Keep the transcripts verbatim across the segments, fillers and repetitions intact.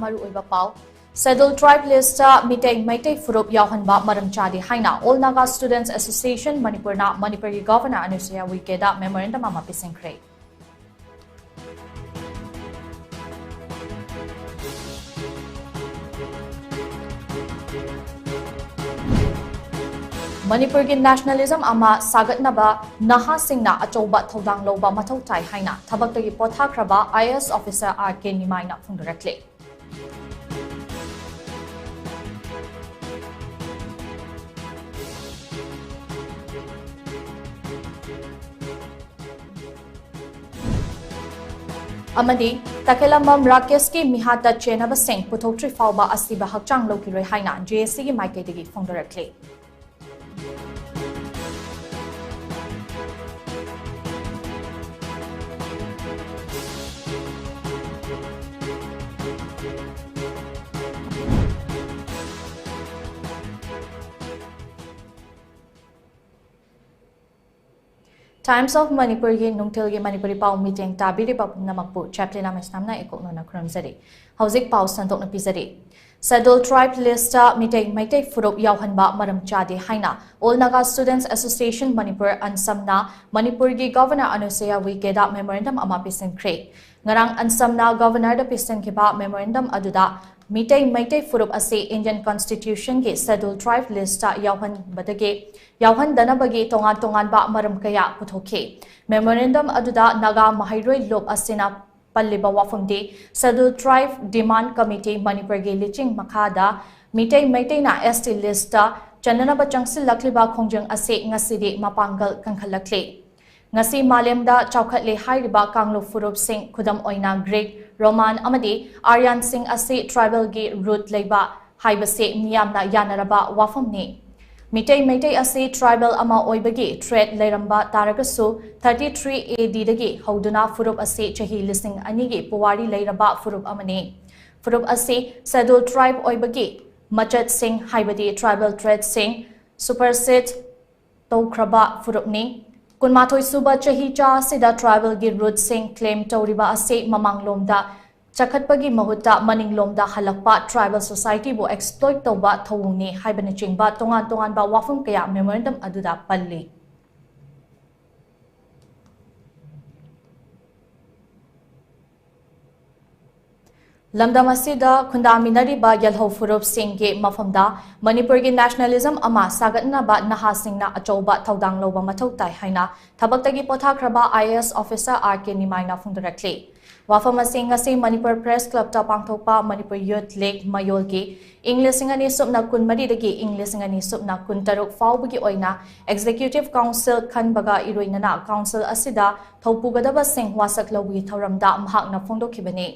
ꯃꯔꯨꯑꯣꯏꯕ ꯄꯥꯎ꯫ Scheduled Tribe list Meitei Meitei ꯐꯨꯔꯨꯞ ꯌꯥꯎꯍꯟꯕ ꯃꯔꯝ ꯆꯥꯗꯦ ꯍꯥꯏꯅ All Naga Students Association ꯃꯅꯤꯄꯨꯔꯅ ꯃꯅꯤꯄꯨꯔꯒꯤ Governor ꯑꯅꯨꯁꯨꯏꯌꯥ ꯎꯏꯀꯦꯗ memorandum ꯑꯃ ꯄꯤꯁꯤꯟꯈ꯭ꯔꯦ꯫ ꯃꯅꯤꯄꯨꯔꯒꯤ nationalism ꯑꯃ ꯁꯥꯒꯠꯅꯕ ꯅꯍꯥꯁꯤꯡꯅ ꯑꯆꯧꯕ ꯊꯧꯗꯥꯡ ꯂꯧꯕ ꯃꯊꯧ ꯇꯥꯏ ꯍꯥꯏꯅ ꯊꯕꯛꯇꯒꯤ ꯄꯣꯊꯥꯈ꯭ꯔꯕ IAS officer R K ꯅꯤꯃꯥꯏꯅ ꯐꯣꯡꯗꯣꯔꯛꯂꯤ꯫ ꯑꯃꯗꯤ ꯇꯈꯦꯂꯝꯕꯝ ꯔꯥꯀꯦꯁꯀꯤ ꯃꯤꯍꯥꯠꯇ ꯆꯦꯟꯅꯕꯁꯤꯡ ꯄꯨꯊꯣꯛꯇ꯭ꯔꯤ ꯐꯥꯎꯕ ꯑꯁꯤꯕ ꯍꯛꯆꯥꯡ ꯂꯧꯈꯤꯔꯣꯏ ꯍꯥꯏꯅ JACꯒꯤ ꯃꯥꯏꯀꯩꯗꯒꯤ ꯐꯣꯡꯗꯣꯔꯛꯂꯤ꯫ Times of Manipurꯒꯤ ꯅꯨꯡꯊꯤꯜꯒꯤ ꯃꯅꯤꯄꯨꯔꯤ ꯄꯥꯎ ꯃꯤꯠꯌꯦꯡ ꯇꯥꯕꯤꯔꯤꯕ ꯄꯨꯝꯅꯃꯛꯄꯨ ꯆꯦꯄ꯭ꯂꯤꯅꯥ ꯃꯩꯁꯅꯥꯝꯅ ꯏꯀꯣꯛꯅꯅ ꯈꯨꯔꯨꯝꯖꯔꯤ꯫ ꯍꯧꯖꯤꯛ ꯄꯥꯎ ꯁꯟꯗꯣꯛꯅ ꯄꯤꯖꯔꯤ꯫ Scheduled Tribe list Meitei Meitei ꯐꯨꯔꯨꯞ ꯌꯥꯎꯍꯟꯕ ꯃꯔꯝ ꯆꯥꯗꯦ ꯍꯥꯏꯅ All Naga Students Association Manipur, ꯑꯟꯁꯝꯅ ꯃꯅꯤꯄꯨꯔꯒꯤ Governor ꯑꯅꯨꯁꯨꯏꯌꯥ ꯎꯏꯀꯦꯗ memorandum ꯑꯃ ꯄꯤꯁꯤꯟꯈ꯭ꯔꯦ꯫ ꯉꯔꯥꯡ ꯑꯟꯁꯝꯅ Governorꯗ ꯄꯤꯁꯤꯟꯈꯤꯕ memorandum ꯑꯗꯨꯗ ꯃꯤꯇꯩ ꯃꯩꯇꯩ ꯐꯨꯔꯨꯞ ꯑꯁꯤ Indian Constitutionꯒꯤ Scheduled Tribe list ꯌꯥꯎꯍꯟꯕꯗꯒꯤ, ꯌꯥꯎꯍꯟꯗꯅꯕꯒꯤ ꯇꯣꯉꯥꯟ ꯇꯣꯉꯥꯟꯕ ꯃꯔꯝ ꯀꯌꯥ ꯄꯨꯊꯣꯛꯈꯤ꯫ Memorandum ꯑꯗꯨꯗ ꯅꯥꯒꯥ ꯃꯍꯩꯔꯣꯏ ꯂꯨꯞ ꯑꯁꯤꯅ ꯄꯜꯂꯤꯕ ꯋꯥꯐꯝꯗꯤ Scheduled Tribe Demand Committee ꯃꯅꯤꯄꯨꯔꯒꯤ ꯂꯤꯆꯤꯡ ꯃꯈꯥꯗ ꯃꯤꯇꯩ ꯃꯩꯇꯩꯅ ST list ꯆꯟꯅꯅꯕ ꯆꯪꯁꯤꯜꯂꯛꯂꯤꯕ ꯈꯣꯡꯖꯪ ꯑꯁꯤ ꯉꯁꯤꯗꯤ ꯃꯄꯥꯡꯒꯜ ꯀꯟꯈꯠꯂꯛꯂꯤ꯫ ꯉꯁꯤ ꯃꯥꯂꯦꯝꯗ ꯆꯥꯎꯈꯠꯂꯦ ꯍꯥꯏꯔꯤꯕ ꯀꯥꯡꯂꯨꯞ ꯐꯨꯔꯨꯞꯁꯤꯡ, ꯈꯨꯗꯝ ꯑꯣꯏꯅ Greek, Roman ꯑꯃꯗꯤ Aryanꯁꯤꯡ ꯑꯁꯤ tribalꯒꯤ root ꯂꯩꯕ ꯍꯥꯏꯕꯁꯤ ꯃꯤꯌꯥꯝꯅ ꯌꯥꯅꯔꯕ ꯋꯥꯐꯝꯅꯤ꯫ ꯃꯤꯇꯩ ꯃꯩꯇꯩ ꯑꯁꯤ tribal ꯑꯃ ꯑꯣꯏꯕꯒꯤ threat ꯂꯩꯔꯝꯕ ꯇꯥꯔꯒꯁꯨ, thirty-three ADꯗꯒꯤ ꯍꯧꯗꯨꯅ ꯐꯨꯔꯨꯞ ꯑꯁꯤ ꯆꯍꯤ ꯂꯤꯁꯤꯡ ꯑꯅꯤꯒꯤ ꯄꯨꯋꯥꯔꯤ ꯂꯩꯔꯕ ꯐꯨꯔꯨꯞ ꯑꯃꯅꯤ꯫ ꯐꯨꯔꯨꯞ ꯑꯁꯤ Scheduled Tribe ꯑꯣꯏꯕꯒꯤ ꯃꯆꯠꯁꯤꯡ, ꯍꯥꯏꯕꯗꯤ tribal traitꯁꯤꯡ supersede ꯇꯧꯈ꯭ꯔꯕ ꯐꯨꯔꯨꯞꯅꯤ꯫ ꯀꯨꯟꯃꯥꯊꯣꯏ ꯁꯨꯕ ꯆꯍꯤꯆꯥ ꯑꯁꯤꯗ tribalꯒꯤ rootꯁꯤꯡ claim ꯇꯧꯔꯤꯕ ꯑꯁꯤ ꯃꯃꯥꯡꯂꯣꯝꯗ ꯆꯈꯠꯄꯒꯤ ꯃꯍꯨꯠꯇ ꯃꯅꯤꯡꯂꯣꯝꯗ ꯍꯜꯂꯛꯄ, tribal society ꯕꯨ exploit ꯇꯧꯕ ꯊꯧꯑꯣꯡꯅꯤ ꯍꯥꯏꯕꯅꯆꯤꯡꯕ ꯇꯣꯉꯥꯟ ꯇꯣꯉꯥꯟꯕ ꯋꯥꯐꯝ ꯀꯌꯥ memorandum ꯑꯗꯨꯗ ꯄꯜꯂꯤ꯫ ꯂꯝꯗꯝ ꯑꯁꯤꯗ ꯈꯨꯟꯗꯥꯃꯤꯟꯅꯔꯤꯕ ꯌꯦꯜꯍꯧ ꯐꯨꯔꯨꯞꯁꯤꯡꯒꯤ ꯃꯐꯝꯗ ꯃꯅꯤꯄꯨꯔꯒꯤ nationalism ꯑꯃ ꯁꯥꯒꯠꯅꯕ ꯅꯍꯥꯁꯤꯡꯅ ꯑꯆꯧꯕ ꯊꯧꯗꯥꯡ ꯂꯧꯕ ꯃꯊꯧ ꯇꯥꯏ ꯍꯥꯏꯅ ꯊꯕꯛꯇꯒꯤ ꯄꯣꯊꯥꯈ꯭ꯔꯕ I A S officer R K ꯅꯤꯃꯥꯏꯅ ꯐꯣꯡꯗꯣꯔꯛꯂꯤ꯫ ꯋꯥꯐꯝ ꯑꯁꯤ ꯉꯁꯤ ꯃꯅꯤꯄꯨꯔ Press Club ꯇ ꯄꯥꯡꯊꯣꯛꯄ ꯃꯅꯤꯄꯨꯔ Youth League ꯃꯌꯣꯜꯒꯤ ꯏꯪ ꯂꯤꯁꯤꯡ ꯑꯅꯤ ꯁꯨꯞꯅ ꯀꯨꯟꯃꯔꯤꯗꯒꯤ ꯏꯪ ꯂꯤꯁꯤꯡ ꯑꯅꯤ ꯁꯨꯞꯅ ꯀꯨꯟꯇꯔꯨꯛ ꯐꯥꯎꯕꯒꯤ ꯑꯣꯏꯅ Executive Council ꯈꯟꯕꯒ ꯏꯔꯣꯏꯅꯅ council ꯑꯁꯤꯗ ꯊꯧꯄꯨꯒꯗꯕꯁꯤꯡ ꯋꯥꯁꯛ ꯂꯧꯕꯒꯤ ꯊꯧꯔꯝꯗ ꯃꯍꯥꯛꯅ ꯐꯣꯡꯗꯣꯛꯈꯤꯕꯅꯤ꯫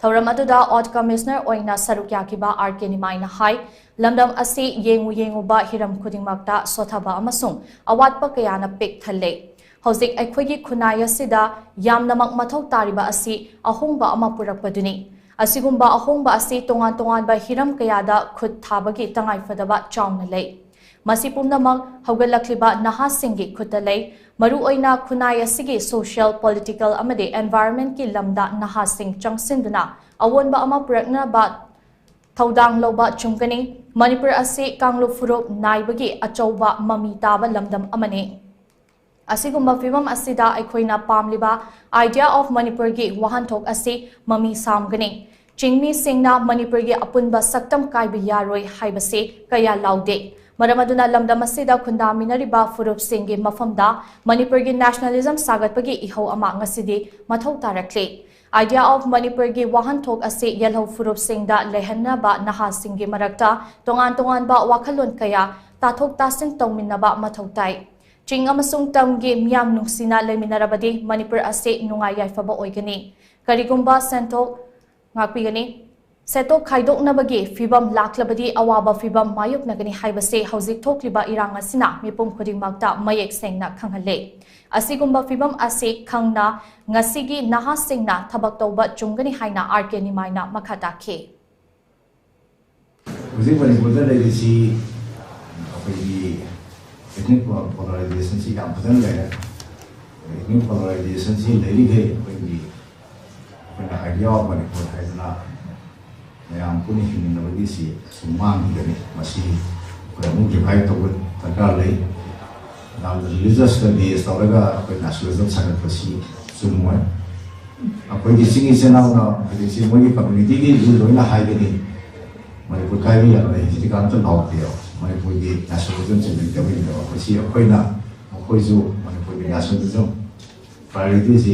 ꯊꯧꯔꯝ ꯑꯗꯨꯗ Out Commissioner ꯑꯣꯏꯅ ꯁꯔꯨꯛ ꯌꯥꯈꯤꯕ R K ꯅꯤꯃꯥꯏꯅ ꯍꯥꯏ, ꯂꯝꯗꯝ ꯑꯁꯤ ꯌꯦꯡꯉꯨ ꯌꯦꯡꯉꯨꯕ ꯍꯤꯔꯝ ꯈꯨꯗꯤꯡꯃꯛꯇ ꯁꯣꯊꯕ ꯑꯃꯁꯨꯡ ꯑꯋꯥꯠꯄ ꯀꯌꯥꯅ ꯄꯤꯛ ꯊꯜꯂꯦ꯫ ꯍꯧꯖꯤꯛ ꯑꯩꯈꯣꯏꯒꯤ ꯈꯨꯟꯅꯥꯏ ꯑꯁꯤꯗ ꯌꯥꯝꯅꯃꯛ ꯃꯊꯧ ꯇꯥꯔꯤꯕ ꯑꯁꯤ ꯑꯍꯣꯡꯕ ꯑꯃ ꯄꯨꯔꯛꯄꯗꯨꯅꯤ꯫ ꯑꯁꯤꯒꯨꯝꯕ ꯑꯍꯣꯡꯕ ꯑꯁꯤ ꯇꯣꯉꯥꯟ ꯇꯣꯉꯥꯟꯕ ꯍꯤꯔꯝ ꯀꯌꯥꯗ ꯈꯨꯠ ꯊꯥꯕꯒꯤ ꯇꯉꯥꯏꯐꯗꯕ ꯆꯥꯎꯅ ꯂꯩ꯫ ꯃꯁꯤ ꯄꯨꯝꯅꯃꯛ ꯍꯧꯒꯠꯂꯛꯂꯤꯕ ꯅꯍꯥꯁꯤꯡꯒꯤ ꯈꯨꯠꯇ ꯂꯩ꯫ ꯃꯔꯨꯑꯣꯏꯅ ꯈꯨꯟꯅꯥꯏ ꯑꯁꯤꯒꯤ social, political ꯑꯃꯗꯤ environment ꯀꯤ ꯂꯝꯗ ꯅꯍꯥꯁꯤꯡ ꯆꯪꯁꯤꯟꯗꯨꯅ ꯑꯑꯣꯟꯕ ꯑꯃ ꯄꯨꯔꯛꯅꯕ ꯊꯧꯗꯥꯡ ꯂꯧꯕ ꯆꯨꯝꯒꯅꯤ꯫ ꯃꯅꯤꯄꯨꯔ ꯑꯁꯤ ꯀꯥꯡꯂꯨꯞ ꯐꯨꯔꯨꯞ ꯅꯥꯏꯕꯒꯤ ꯑꯆꯧꯕ ꯃꯃꯤ ꯇꯥꯕ ꯂꯝꯗꯝ ꯑꯃꯅꯤ꯫ ꯑꯁꯤꯒꯨꯝꯕ ꯐꯤꯚꯝ ꯑꯁꯤꯗ ꯑꯩꯈꯣꯏꯅ ꯄꯥꯝꯂꯤꯕ Idea of ꯃꯅꯤꯄꯨꯔꯒꯤ ꯋꯥꯍꯟꯊꯣꯛ ꯑꯁꯤ ꯃꯃꯤ ꯁꯥꯝꯒꯅꯤ꯫ ꯆꯤꯡꯃꯤꯁꯤꯡꯅ ꯃꯅꯤꯄꯨꯔꯒꯤ ꯑꯄꯨꯟꯕ ꯁꯛꯇꯝ ꯀꯥꯏꯕ ꯌꯥꯔꯣꯏ ꯍꯥꯏꯕꯁꯤ ꯀꯌꯥ ꯂꯥꯎꯗꯦ꯫ ꯃꯔꯝ ꯑꯗꯨꯅ ꯂꯝꯗꯝ ꯑꯁꯤꯗ ꯈꯨꯟꯗꯥꯃꯤꯟꯅꯔꯤꯕ ꯐꯨꯔꯨꯞꯁꯤꯡꯒꯤ ꯃꯐꯝꯗ ꯃꯅꯤꯄꯨꯔꯒꯤ nationalism ꯁꯥꯒꯠꯄꯒꯤ ꯏꯍꯧ ꯑꯃ ꯉꯁꯤꯗꯤ ꯃꯊꯧ ꯇꯥꯔꯛꯂꯤ꯫ Idea of ꯃꯅꯤꯄꯨꯔꯒꯤ ꯋꯥꯍꯟꯊꯣꯛ ꯑꯁꯤ ꯌꯦꯜꯍꯧ ꯐꯨꯔꯨꯞꯁꯤꯡꯗ ꯂꯩꯍꯟꯅꯕ ꯅꯍꯥꯁꯤꯡꯒꯤ ꯃꯔꯛꯇ ꯇꯣꯉꯥꯟ ꯇꯣꯉꯥꯟꯕ ꯋꯥꯈꯜꯂꯣꯟ ꯀꯌꯥ ꯇꯥꯊꯣꯛ ꯇꯥꯁꯤꯟ ꯇꯧꯃꯤꯟꯅꯕ ꯃꯊꯧ ꯇꯥꯏ꯫ ꯆꯤꯡ ꯑꯃꯁꯨꯡ ꯇꯝꯒꯤ ꯃꯤꯌꯥꯝ ꯅꯨꯡꯁꯤꯅ ꯂꯩꯃꯤꯟꯅꯔꯕꯗꯤ ꯃꯅꯤꯄꯨꯔ ꯑꯁꯤ ꯅꯨꯡꯉꯥꯏ ꯌꯥꯏꯐꯕ ꯑꯣꯏꯒꯅꯤ꯫ ꯀꯔꯤꯒꯨꯝꯕ ꯁꯦꯟꯊꯣꯛ ꯉꯥꯛꯄꯤꯒꯅꯤ꯫ ꯁꯦꯟꯊꯣꯛ ꯈꯥꯏꯗꯣꯛꯅꯕꯒꯤ ꯐꯤꯚꯝ ꯂꯥꯛꯂꯕꯗꯤ ꯑꯋꯥꯕ ꯐꯤꯚꯝ ꯃꯥꯌꯣꯛꯅꯒꯅꯤ ꯍꯥꯏꯕꯁꯤ ꯍꯧꯖꯤꯛ ꯊꯣꯛꯂꯤꯕ ꯏꯔꯥꯡ ꯑꯁꯤꯅ ꯃꯤꯄꯨꯝ ꯈꯨꯗꯤꯡꯃꯛꯇ ꯃꯌꯦꯛ ꯁꯦꯡꯅ ꯈꯪꯍꯜꯂꯦ꯫ ꯑꯁꯤꯒꯨꯝꯕ ꯐꯤꯚꯝ ꯑꯁꯤ ꯈꯪꯅ ꯉꯁꯤꯒꯤ ꯅꯍꯥꯁꯤꯡꯅ ꯊꯕꯛ ꯇꯧꯕ ꯆꯨꯝꯒꯅꯤ ꯍꯥꯏꯅ R K ꯅꯤꯃꯥꯏꯅ ꯃꯈꯥ ꯇꯥꯈꯤ꯫ ꯍꯧꯖꯤꯛ ꯃꯅꯤꯄꯨꯔꯗ ꯂꯩꯔꯤꯁꯤ ꯑꯩꯈꯣꯏꯒꯤ ethnic polarization ꯁꯤ ꯌꯥꯝ ꯐꯖꯅ ꯂꯩꯔꯦ꯫ Ethnic polarization ꯁꯤ ꯂꯩꯔꯤꯈꯩ ꯑꯩꯈꯣꯏꯒꯤ Idea of Manipur ꯍꯥꯏꯗꯅ ꯃꯌꯥꯝ ꯄꯨꯟꯅ ꯍꯤꯡꯃꯤꯟꯅꯕꯒꯤ ꯁꯤ ꯁꯨꯝ ꯃꯥꯡꯈꯤꯒꯅꯤ꯫ ꯃꯁꯤ ꯑꯩꯈꯣꯏ ꯑꯃꯨꯛ revive ꯇꯧꯕ ꯗꯔꯀꯥꯔ ꯂꯩ꯫ ꯌꯥꯝꯅ religious ꯇ base ꯇꯧꯔꯒ ꯑꯩꯈꯣꯏ nationalism ꯁꯥꯒꯠꯄꯁꯤ ꯆꯨꯝꯃꯣꯏ꯫ ꯑꯩꯈꯣꯏꯒꯤ ꯆꯤꯡ ꯏꯆꯤꯟ ꯏꯅꯥꯎꯅ ꯍꯧꯖꯤꯛꯁꯤ ꯃꯣꯏꯒꯤ community ꯒꯤ ꯂꯣꯏꯅ ꯍꯥꯏꯒꯅꯤ, ꯃꯅꯤꯄꯨꯔ ꯀꯥꯏꯕ ꯌꯥꯔꯣꯏ, ꯍꯧꯖꯤꯛꯇꯤ ꯀꯅꯥꯝꯇ ꯂꯥꯎꯗꯦꯕ꯫ ꯃꯅꯤꯄꯨꯔꯒꯤ nationalism ꯁꯦ ꯂꯩꯇꯕꯒꯤꯅꯦꯕ꯫ ꯑꯩꯈꯣꯏꯁꯤ ꯑꯩꯈꯣꯏꯅ, ꯑꯩꯈꯣꯏꯁꯨ ꯃꯅꯤꯄꯨꯔꯒꯤ nationalism priority ꯁꯤ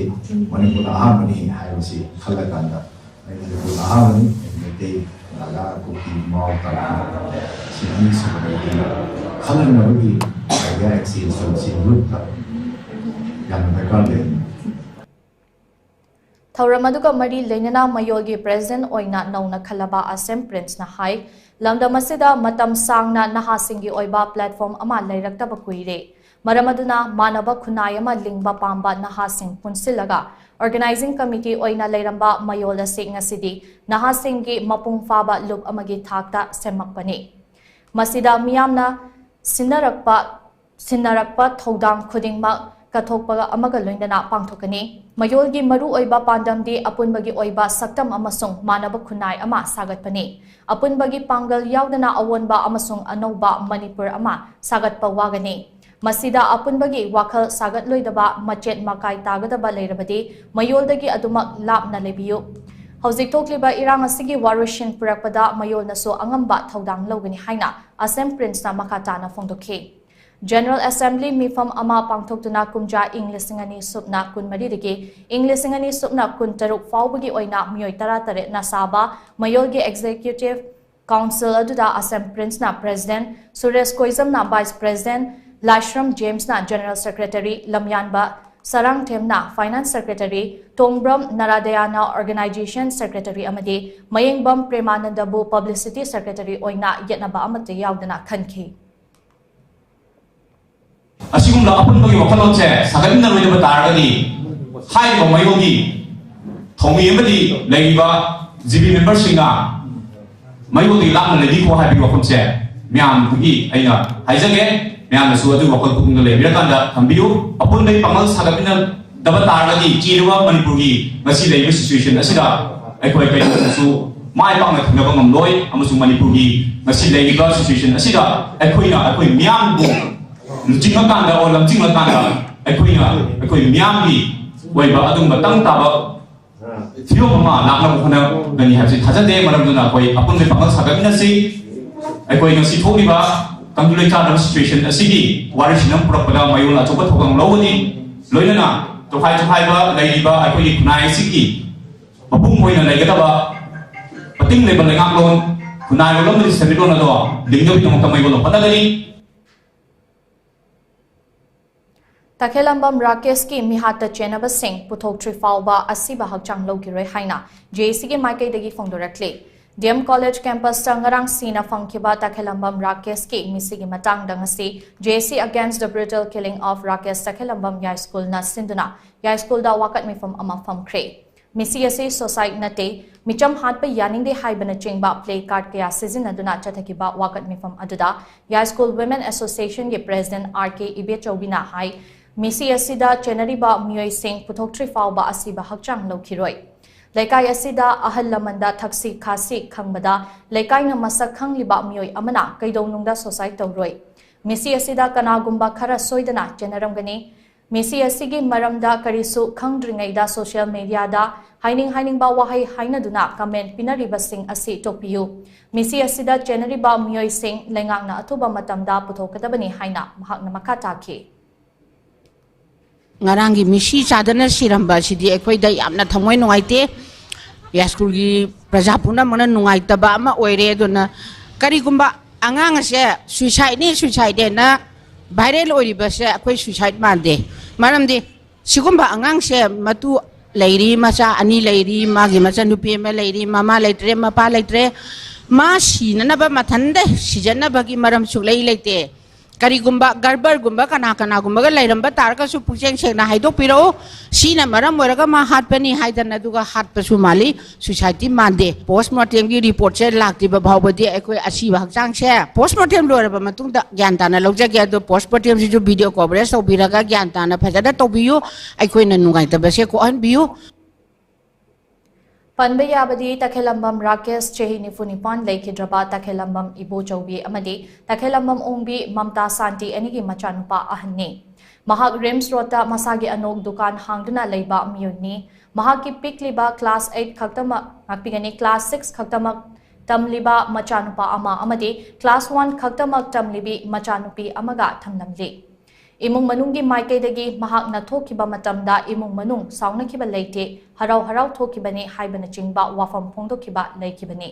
ꯃꯅꯤꯄꯨꯔꯅ ꯑꯍꯥꯟꯕꯅꯤ ꯍꯥꯏꯕꯁꯤ ꯈꯜꯂꯀꯥꯟꯗ, ꯑꯩ ꯃꯅꯤꯄꯨꯔꯅ ꯑꯍꯥꯟꯕꯅꯤ, ꯑꯩ ꯃꯩꯇꯩ, ꯅꯥꯒꯥ, ꯀꯨꯀꯤ, ꯃꯥꯎ, ꯇꯥꯃꯤꯜ ꯁꯤ ꯑꯅꯤꯁꯨꯕꯗ ꯑꯩꯈꯣꯏꯅ ꯈꯜꯂꯛꯅꯕꯒꯤ idea exchange ꯇꯧꯕꯁꯤ youth ꯇ ꯌꯥꯝꯅ ꯗꯔꯀꯥꯔ ꯂꯩ꯫ ꯊꯧꯔꯝ ꯑꯗꯨꯒ ꯃꯔꯤ ꯂꯩꯅꯅ ꯃꯌꯣꯜꯒꯤ president ꯑꯣꯏꯅ ꯅꯧꯅ ꯈꯜꯂꯕ ꯑꯁꯦꯝ ꯄ꯭ꯔꯤꯟꯁꯅ ꯍꯥꯏ, ꯂꯝꯗꯝ ꯑꯁꯤꯗ ꯃꯇꯝ ꯁꯥꯡꯅ ꯅꯍꯥꯁꯤꯡꯒꯤ ꯑꯣꯏꯕ platform ꯑꯃ ꯂꯩꯔꯛꯇꯕ ꯀꯨꯏꯔꯦ꯫ ꯃꯔꯝ ꯑꯗꯨꯅ ꯃꯥꯟꯅꯕ ꯈꯨꯟꯅꯥꯏ ꯑꯃ ꯂꯤꯡꯕ ꯄꯥꯝꯕ ꯅꯍꯥꯁꯤꯡ ꯄꯨꯟꯁꯤꯜꯂꯒ organizing committee ꯑꯣꯏꯅ ꯂꯩꯔꯝꯕ ꯃꯌꯣꯜ ꯑꯁꯤ ꯉꯁꯤꯗꯤ ꯅꯍꯥꯁꯤꯡꯒꯤ ꯃꯄꯨꯡ ꯐꯥꯕ ꯂꯨꯞ ꯑꯃꯒꯤ ꯊꯥꯛꯇ ꯁꯦꯝꯃꯛꯄꯅꯤ꯫ ꯃꯁꯤꯗ ꯃꯤꯌꯥꯝꯅ ꯁꯤꯟꯅꯔꯛꯄ ꯁꯤꯟꯅꯔꯛꯄ ꯊꯧꯗꯥꯡ ꯈꯨꯗꯤꯡꯃꯛ ꯀꯠꯊꯣꯛꯄꯒ ꯑꯃꯒ ꯂꯣꯏꯅꯅ ꯄꯥꯡꯊꯣꯛꯀꯅꯤ꯫ ꯃꯌꯣꯜꯒꯤ ꯃꯔꯨꯑꯣꯏꯕ ꯄꯥꯟꯗꯝꯗꯤ ꯑꯄꯨꯟꯕꯒꯤ ꯑꯣꯏꯕ ꯁꯛꯇꯝ ꯑꯃꯁꯨꯡ ꯃꯥꯟꯅꯕ ꯈꯨꯟꯅꯥꯏ ꯑꯃ ꯁꯥꯒꯠꯄꯅꯤ꯫ ꯑꯄꯨꯟꯕꯒꯤ ꯄꯥꯡꯒꯜ ꯌꯥꯎꯗꯅ ꯑꯑꯣꯟꯕ ꯑꯃꯁꯨꯡ ꯑꯅꯧꯕ ꯃꯅꯤꯄꯨꯔ ꯑꯃ ꯁꯥꯒꯠꯄ ꯋꯥꯒꯅꯤ꯫ ꯃꯁꯤꯗ ꯑꯄꯨꯟꯕꯒꯤ ꯋꯥꯈꯜ ꯁꯥꯒꯠꯂꯣꯏꯗꯕ, ꯃꯆꯦꯠ ꯃꯀꯥꯏ ꯇꯥꯒꯗꯕ ꯂꯩꯔꯕꯗꯤ ꯃꯌꯣꯜꯗꯒꯤ ꯑꯗꯨꯃꯛ ꯂꯥꯞꯅ ꯂꯩꯕꯤꯌꯨ꯫ ꯍꯧꯖꯤꯛ ꯊꯣꯛꯂꯤꯕ ꯏꯔꯥꯡ ꯑꯁꯤꯒꯤ ꯋꯥꯔꯣꯏꯁꯤꯟ ꯄꯨꯔꯛꯄꯗ ꯃꯌꯣꯜꯅꯁꯨ ꯑꯉꯝꯕ ꯊꯧꯗꯥꯡ ꯂꯧꯒꯅꯤ ꯍꯥꯏꯅ ꯑꯁꯦꯝ ꯄ꯭ꯔꯤꯟꯁꯅ ꯃꯈꯥ ꯇꯥꯅ ꯐꯣꯡꯗꯣꯛꯈꯤ꯫ General Assembly ꯃꯤꯐꯝ ꯑꯃ ꯄꯥꯡꯊꯣꯛꯇꯨꯅ ꯀꯨꯝꯖꯥ ꯏꯪ ꯂꯤꯁꯤꯡ ꯑꯅꯤ ꯁꯨꯞꯅ ꯀꯨꯟꯃꯔꯤꯗꯒꯤ ꯏꯪ ꯂꯤꯁꯤꯡ ꯑꯅꯤ ꯁꯨꯞꯅ ꯀꯨꯟꯇꯔꯨꯛ ꯐꯥꯎꯕꯒꯤ ꯑꯣꯏꯅ ꯃꯤꯑꯣꯏ ꯇꯔꯥꯇꯔꯦꯠꯅ ꯁꯥꯕ ꯃꯌꯣꯜꯒꯤ Executive Council ꯑꯗꯨꯗ ꯑꯁꯦꯝ ꯄ꯭ꯔꯤꯟꯁꯅ President, ꯁꯨꯔꯦꯁ ꯀꯣꯏꯖꯝꯅ Vice President, ꯂꯥꯏꯁ꯭ꯔꯝ ꯖꯦꯝꯁꯅ General Secretary, ꯂꯝꯌꯥꯟꯕ ꯁꯔꯥꯡꯊꯦꯝꯅ Finance Secretary, ꯇꯣꯡꯕ꯭ꯔꯝ ꯅꯔꯥꯗꯌꯥꯅ Organization Secretary ꯑꯃꯗꯤ ꯃꯌꯦꯡꯕꯝ ꯄ꯭ꯔꯦꯃꯥꯅꯟꯗꯕꯨ Publicity Secretary ꯑꯣꯏꯅ ꯌꯦꯠꯅꯕ ꯑꯃꯠꯇ ꯌꯥꯎꯗꯅ ꯈꯟꯈꯤ꯫ ꯑꯁꯤꯒꯨꯝꯂꯕ ꯑꯄꯨꯟꯕꯒꯤ ꯋꯥꯈꯜꯂꯣꯟꯁꯦ ꯁꯥꯒꯠꯃꯤꯟꯅꯔꯣꯏꯗꯕ ꯇꯥꯔꯒꯗꯤ ꯍꯥꯏꯔꯤꯕ ꯃꯌꯣꯜꯒꯤ ꯊꯧꯃꯤ ꯑꯃꯗꯤ ꯂꯩꯔꯤꯕ ꯖꯤ ꯕꯤ ꯃꯦꯝꯕꯔꯁꯤꯡꯅ ꯃꯌꯣꯜꯗꯒꯤ ꯂꯥꯞꯅ ꯂꯩꯕꯤꯈꯣ ꯍꯥꯏꯕꯒꯤ ꯋꯥꯐꯝꯁꯦ ꯃꯌꯥꯝꯗꯨꯒꯤ ꯑꯩꯅ ꯍꯥꯏꯖꯒꯦ꯫ ꯃꯌꯥꯝꯅꯁꯨ ꯑꯗꯨꯒꯤ ꯋꯥꯈꯜ ꯄꯨꯛꯅꯤꯡꯗ ꯂꯩꯕꯤꯔꯀꯥꯟꯗ ꯊꯝꯕꯤꯌꯨ꯫ ꯑꯄꯨꯟꯕꯒꯤ ꯄꯥꯡꯒꯜ ꯁꯥꯒꯠꯃꯤꯟꯅ ꯗꯕ ꯇꯥꯔꯒꯗꯤ ꯆꯦꯔꯨꯕ ꯃꯅꯤꯄꯨꯔꯒꯤ ꯉꯁꯤ ꯂꯩꯔꯤꯕ situation ꯑꯁꯤꯗ ꯑꯩꯈꯣꯏ ꯀꯩꯗꯧꯅꯁꯨ ꯃꯥꯏ ꯄꯥꯛꯅ ꯊꯦꯡꯅꯕ ꯉꯝꯂꯣꯏ꯫ ꯑꯃꯁꯨꯡ ꯃꯅꯤꯄꯨꯔꯒꯤ ꯉꯁꯤ ꯂꯩꯔꯤꯕ situation ꯑꯁꯤꯗ ꯑꯩꯈꯣꯏꯅ ꯑꯩꯈꯣꯏ ꯃꯤꯌꯥꯝꯕꯨ ꯂꯨꯆꯤꯡꯉꯀꯥꯟꯗ ꯑꯣꯔ ꯂꯝꯖꯤꯡꯉꯀꯥꯟꯗ ꯑꯩꯈꯣꯏꯅ ꯑꯩꯈꯣꯏ ꯃꯤꯌꯥꯝꯒꯤ ꯑꯣꯏꯕ ꯑꯗꯨꯒꯨꯝꯕ ꯇꯪ ꯇꯥꯕ ꯐꯤꯕꯝ ꯑꯃ ꯂꯥꯛꯅꯕ ꯍꯣꯠꯅꯒꯅꯤ ꯍꯥꯏꯕꯁꯤ ꯊꯥꯖꯗꯦ꯫ ꯃꯔꯝ ꯑꯗꯨꯅ ꯑꯩꯈꯣꯏ ꯑꯄꯨꯟꯕ ꯄꯥꯡꯒꯜ ꯁꯥꯒꯠꯃꯤꯟꯅꯁꯤ꯫ ꯑꯩꯈꯣꯏ ꯉꯁꯤ ꯊꯣꯛꯂꯤꯕ ꯇꯪꯗꯨ ꯂꯩꯇꯥꯗꯕ situation ꯑꯁꯤꯒꯤ ꯋꯥꯔꯤꯁꯤꯅ ꯄꯨꯔꯛꯄꯗ ꯃꯌꯣꯜ ꯑꯆꯧꯕ ꯊꯧꯗꯥꯡ ꯂꯧꯒꯅꯤ꯫ ꯂꯣꯏꯅꯅ ꯇꯣꯈꯥꯏ ꯇꯣꯈꯥꯏꯕ ꯂꯩꯔꯤꯕ ꯑꯩꯈꯣꯏꯒꯤ ꯈꯨꯟꯅꯥꯏ ꯑꯁꯤꯒꯤ ꯃꯄꯨꯡ ꯑꯣꯏꯅ ꯂꯩꯒꯗꯕ ꯃꯇꯤꯡ ꯂꯩꯕ ꯂꯩꯉꯥꯛꯂꯣꯟ, ꯈꯨꯟꯅꯥꯏꯔꯣꯜ ꯑꯃꯗꯤ ꯁꯦꯟꯃꯤꯠꯂꯣꯟ ꯑꯗꯣ ꯂꯤꯡꯅꯕꯒꯤꯗꯃꯛꯇ ꯃꯌꯣꯜ ꯍꯣꯠꯅꯒꯅꯤ꯫ ꯇꯈꯦꯂꯝꯕꯝ ꯔꯥꯀꯦꯁꯀꯤ ꯃꯤꯍꯥꯠꯇ ꯆꯦꯟꯅꯕꯁꯤꯡ ꯄꯨꯊꯣꯛꯇ꯭ꯔꯤ ꯐꯥꯎꯕ ꯑꯁꯤꯕ ꯍꯛꯆꯥꯡ ꯂꯧꯈꯤꯔꯣꯏ ꯍꯥꯏꯅ ꯖꯦ ꯑꯦ ꯁꯤꯒꯤ ꯃꯥꯏꯀꯩꯗꯒꯤ ꯐꯣꯡꯗꯣꯔꯛꯂꯤ꯫ ꯗꯤ ꯑꯦꯝ ꯀꯣꯂꯦꯖ ꯀꯦꯝꯄꯁꯇ ꯉꯔꯥꯡ ꯁꯤꯅ ꯐꯪꯈꯤꯕ ꯇꯈꯦꯂꯝꯕꯝ ꯔꯥꯀꯦꯁꯀꯤ ꯃꯤꯁꯤꯒꯤ ꯃꯇꯥꯡꯗ ꯉꯁꯤ ꯖꯦ ꯑꯦ ꯁꯤ Against the Brutal Killing of Rakesh Takhelambaam ꯌꯥꯏꯁ꯭ꯀꯨꯜꯅ ꯁꯤꯟꯗꯨꯅ ꯌꯥꯏꯁ꯭ꯀꯨꯜꯗ ꯋꯥꯀꯠ ꯃꯤꯐꯝ ꯑꯃ ꯐꯝꯈ꯭ꯔꯦ꯫ ꯃꯤꯁꯤ ꯑꯁꯤ suicide ꯅꯠꯇꯦ, ꯃꯤꯆꯝ ꯍꯥꯠꯄ ꯌꯥꯅꯤꯡꯗꯦ ꯍꯥꯏꯕꯅꯆꯤꯡꯕ play card ꯀꯌꯥ ꯁꯤꯖꯤꯟꯅꯗꯨꯅ ꯆꯠꯊꯈꯤꯕ ꯋꯥꯀꯠ ꯃꯤꯐꯝ ꯑꯗꯨꯗ ꯌꯥꯏꯁ꯭ꯀꯨꯜ Women Associationꯒꯤ president ꯑꯥꯔ ꯀꯦ ꯏꯕꯦꯆꯧꯕꯤꯅ ꯍꯥꯏ, ꯃꯤꯁꯤ ꯑꯁꯤꯗ ꯆꯦꯟꯅꯔꯤꯕ ꯃꯤꯑꯣꯏꯁꯤꯡ ꯄꯨꯊꯣꯛꯇ꯭ꯔꯤ ꯐꯥꯎꯕ ꯑꯁꯤꯕ ꯍꯛꯆꯥꯡ ꯂꯧꯈꯤꯔꯣꯏ꯫ ꯂꯩꯀꯥꯏ ꯑꯁꯤꯗ ꯑꯍꯜ ꯂꯃꯟꯗ ꯊꯛꯁꯤ ꯈꯥꯁꯤ ꯈꯪꯕꯗ ꯂꯩꯀꯥꯏꯅ ꯃꯁꯛ ꯈꯪꯂꯤꯕ ꯃꯤꯑꯣꯏ ꯑꯃꯅ ꯀꯩꯗꯧꯅꯨꯡꯗ suicide ꯇꯧꯔꯣꯏ꯫ ꯃꯤꯁꯤ ꯑꯁꯤꯗ ꯀꯅꯥꯒꯨꯝꯕ ꯈꯔ ꯁꯣꯏꯗꯅ ꯆꯦꯟꯅꯔꯝꯒꯅꯤ꯫ ꯃꯤꯁꯤ ꯑꯁꯤꯒꯤ ꯃꯔꯝꯗ ꯀꯔꯤꯁꯨ ꯈꯪꯗ꯭ꯔꯤꯉꯩꯗ social mediaꯗ ꯍꯥꯏꯅꯤꯡ ꯍꯥꯏꯅꯤꯡꯕ ꯋꯥꯍꯩ ꯍꯥꯏꯅꯗꯨꯅ comment ꯄꯤꯅꯔꯤꯕꯁꯤꯡ ꯑꯁꯤ ꯇꯣꯛꯄꯤꯌꯨ꯫ ꯃꯤꯁꯤ ꯑꯁꯤꯗ ꯆꯦꯟꯅꯔꯤꯕ ꯃꯤꯑꯣꯏꯁꯤꯡ ꯂꯩꯉꯥꯛꯅ ꯑꯊꯨꯕ ꯃꯇꯝꯗ ꯄꯨꯊꯣꯛꯀꯗꯕꯅꯤ ꯍꯥꯏꯅ ꯃꯍꯥꯛꯅ ꯃꯈꯥ ꯇꯥꯈꯤ꯫ ꯉꯔꯥꯡꯒꯤ ꯃꯤꯁꯤ ꯆꯥꯗꯅ ꯁꯤꯔꯝꯕ ꯑꯁꯤꯗꯤ ꯑꯩꯈꯣꯏꯗ ꯌꯥꯝꯅ ꯊꯃꯣꯏ ꯅꯨꯡꯉꯥꯏꯇꯦ꯫ ꯌꯥꯏꯁ꯭ꯀꯨꯜꯒꯤ ꯄ꯭ꯔꯖꯥ ꯄꯨꯝꯅꯃꯛꯅ ꯅꯨꯡꯉꯥꯏꯇꯕ ꯑꯃ ꯑꯣꯏꯔꯦ꯫ ꯑꯗꯨꯅ ꯀꯔꯤꯒꯨꯝꯕ ꯑꯉꯥꯡ ꯑꯁꯦ suicideꯅꯤ suicideꯅ viral ꯑꯣꯏꯔꯤꯕꯁꯦ ꯑꯩꯈꯣꯏ suicide ꯃꯥꯟꯗꯦ꯫ ꯃꯔꯝꯗꯤ ꯁꯤꯒꯨꯝꯕ ꯑꯉꯥꯡꯁꯦ ꯃꯇꯨ ꯂꯩꯔꯤ, ꯃꯆꯥ ꯑꯅꯤ ꯂꯩꯔꯤ, ꯃꯥꯒꯤ ꯃꯆꯟꯅꯨꯄꯤ ꯑꯃ ꯂꯩꯔꯤ, ꯃꯃꯥ ꯂꯩꯇ꯭ꯔꯦ, ꯃꯄꯥ ꯂꯩꯇ꯭ꯔꯦ꯫ ꯃꯥ ꯁꯤꯅꯅꯕ ꯃꯊꯟꯇ ꯁꯤꯖꯅꯕꯒꯤ ꯃꯔꯝ ꯁꯨꯛꯂꯩ ꯂꯩꯇꯦ꯫ ꯀꯔꯤꯒꯨꯝꯕ ꯒꯔꯕꯔꯒꯨꯝꯕ ꯀꯅꯥ ꯀꯅꯥꯒꯨꯝꯕꯒ ꯂꯩꯔꯝꯕ ꯇꯥꯔꯒꯁꯨ ꯄꯨꯛꯆꯦꯡ ꯁꯦꯡꯅ ꯍꯥꯏꯗꯣꯛꯄꯤꯔꯛꯎ꯫ ꯁꯤꯅ ꯃꯔꯝ ꯑꯣꯏꯔꯒ ꯃꯥ ꯍꯥꯠꯄꯅꯤ ꯍꯥꯏꯗꯅ ꯑꯗꯨꯒ ꯍꯥꯠꯄꯁꯨ ꯃꯥꯜꯂꯤ꯫ ꯁꯨꯏꯁꯥꯏꯗꯇꯤ ꯃꯥꯟꯗꯦ꯫ ꯄꯣꯁꯃꯣꯔꯇꯦꯝꯒꯤ ꯔꯤꯄꯣꯔꯠꯁꯦ ꯂꯥꯛꯇ꯭ꯔꯤꯕ ꯐꯥꯎꯕꯗꯤ ꯑꯩꯈꯣꯏ ꯑꯁꯤꯕ ꯍꯛꯆꯥꯡꯁꯦ ꯄꯣꯁꯃꯣꯔꯇꯦꯝ ꯂꯣꯏꯔꯕ ꯃꯇꯨꯡꯗ ꯒ꯭ꯌꯥꯟ ꯇꯥꯅ ꯂꯧꯖꯒꯦ꯫ ꯑꯗꯣ ꯄꯣꯁꯃꯣꯔꯇꯦꯝꯁꯤꯁꯨ ꯚꯤꯗꯤꯑꯣ ꯀꯣꯚꯔꯦꯖ ꯇꯧꯕꯤꯔꯒ ꯒ꯭ꯌꯥꯟ ꯇꯥꯅ ꯐꯖꯅ ꯇꯧꯕꯤꯌꯨ꯫ ꯑꯩꯈꯣꯏꯅ ꯅꯨꯡꯉꯥꯏꯇꯕꯁꯦ ꯀꯣꯛꯍꯟꯕꯤꯌꯨ꯫ ꯄꯟꯕ ꯌꯥꯕꯗꯤ ꯇꯈꯦꯂꯝꯕꯝ ꯔꯥꯀꯦꯁ, ꯆꯍꯤ ꯅꯤꯐꯨ ꯅꯤꯄꯥꯟ, ꯂꯩꯈꯤꯗ꯭ꯔꯕ ꯇꯈꯦꯂꯝꯕꯝ ꯏꯕꯣꯆꯧꯕꯤ ꯑꯃꯗꯤ ꯇꯈꯦꯂꯝꯕꯝ ꯑꯣꯡꯕꯤ ꯃꯝꯇꯥ ꯁꯥꯟꯇꯤ ꯑꯅꯤꯒꯤ ꯃꯆꯥꯅꯨꯄꯥ ꯑꯍꯟꯅꯤ꯫ ꯃꯍꯥꯛ ꯔꯤꯝꯁ ꯔꯣꯗꯇ ꯃꯁꯥꯒꯤ ꯑꯅꯣꯛ ꯗꯨꯀꯥꯟ ꯍꯥꯡꯗꯨꯅ ꯂꯩꯕ ꯃꯤꯑꯣꯏꯅꯤ꯫ ꯃꯍꯥꯛꯀꯤ ꯄꯤꯛꯂꯤꯕ ꯀ꯭ꯂꯥꯁ ꯑꯩꯠ ꯈꯛꯇꯃꯛ, ꯉꯥꯛꯄꯤꯒꯅꯤ, ꯀ꯭ꯂꯥꯁ ꯁꯤꯛꯁ ꯈꯛꯇꯃꯛ ꯇꯝꯂꯤꯕ ꯃꯆꯥꯅꯨꯄꯥ ꯑꯃ ꯑꯃꯗꯤ ꯀ꯭ꯂꯥꯁ ꯋꯥꯟ ꯈꯛꯇꯃꯛ ꯇꯝꯂꯤꯕꯤ ꯃꯆꯥꯅꯨꯄꯤ ꯑꯃꯒ ꯊꯝꯂꯝꯂꯤ꯫ ꯏꯃꯨꯡ ꯃꯅꯨꯡꯒꯤ ꯃꯥꯏꯀꯩꯗꯒꯤ ꯃꯍꯥꯛꯅ ꯊꯣꯛꯈꯤꯕ ꯃꯇꯝꯗ ꯏꯃꯨꯡ ꯃꯅꯨꯡ ꯁꯥꯎꯅꯈꯤꯕ ꯂꯩꯇꯦ, ꯍꯔꯥꯎ ꯍꯔꯥꯎ ꯊꯣꯛꯈꯤꯕꯅꯤ ꯍꯥꯏꯕꯅꯆꯤꯡꯕ ꯋꯥꯐꯝ ꯐꯣꯡꯗꯣꯛꯈꯤꯕ ꯂꯩꯈꯤꯕꯅꯤ꯫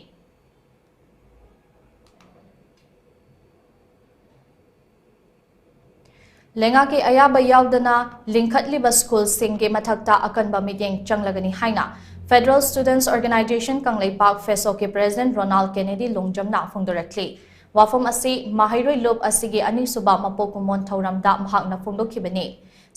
ꯂꯩꯉꯥꯛꯀꯤ ꯑꯌꯥꯕ ꯌꯥꯎꯗꯅ ꯂꯤꯡꯈꯠꯂꯤꯕ ꯁ꯭ꯀꯨꯜꯁꯤꯡꯒꯤ ꯃꯊꯛꯇ ꯑꯀꯟꯕ ꯃꯤꯠꯌꯦꯡ ꯆꯪꯂꯒꯅꯤ ꯍꯥꯏꯅ Federal Students Organisation ꯀꯪꯂꯩꯄꯥꯛ, ꯐꯦꯁꯣꯀꯤ ꯄ꯭ꯔꯦꯁꯤꯗꯦꯟꯠ ꯔꯣꯅꯥꯜꯗ ꯀꯦꯅꯦꯗꯤ ꯂꯣꯡꯖꯝꯅ ꯐꯣꯡꯗꯣꯔꯛꯂꯤ꯫ ꯋꯥꯐꯝ ꯑꯁꯤ ꯃꯍꯩꯔꯣꯏ ꯂꯨꯞ ꯑꯁꯤꯒꯤ ꯑꯅꯤꯁꯨꯕ ꯃꯄꯣꯛ ꯀꯨꯝꯑꯣꯟ ꯊꯧꯔꯝꯗ ꯃꯍꯥꯛꯅ ꯐꯣꯡꯗꯣꯛꯈꯤꯕꯅꯤ꯫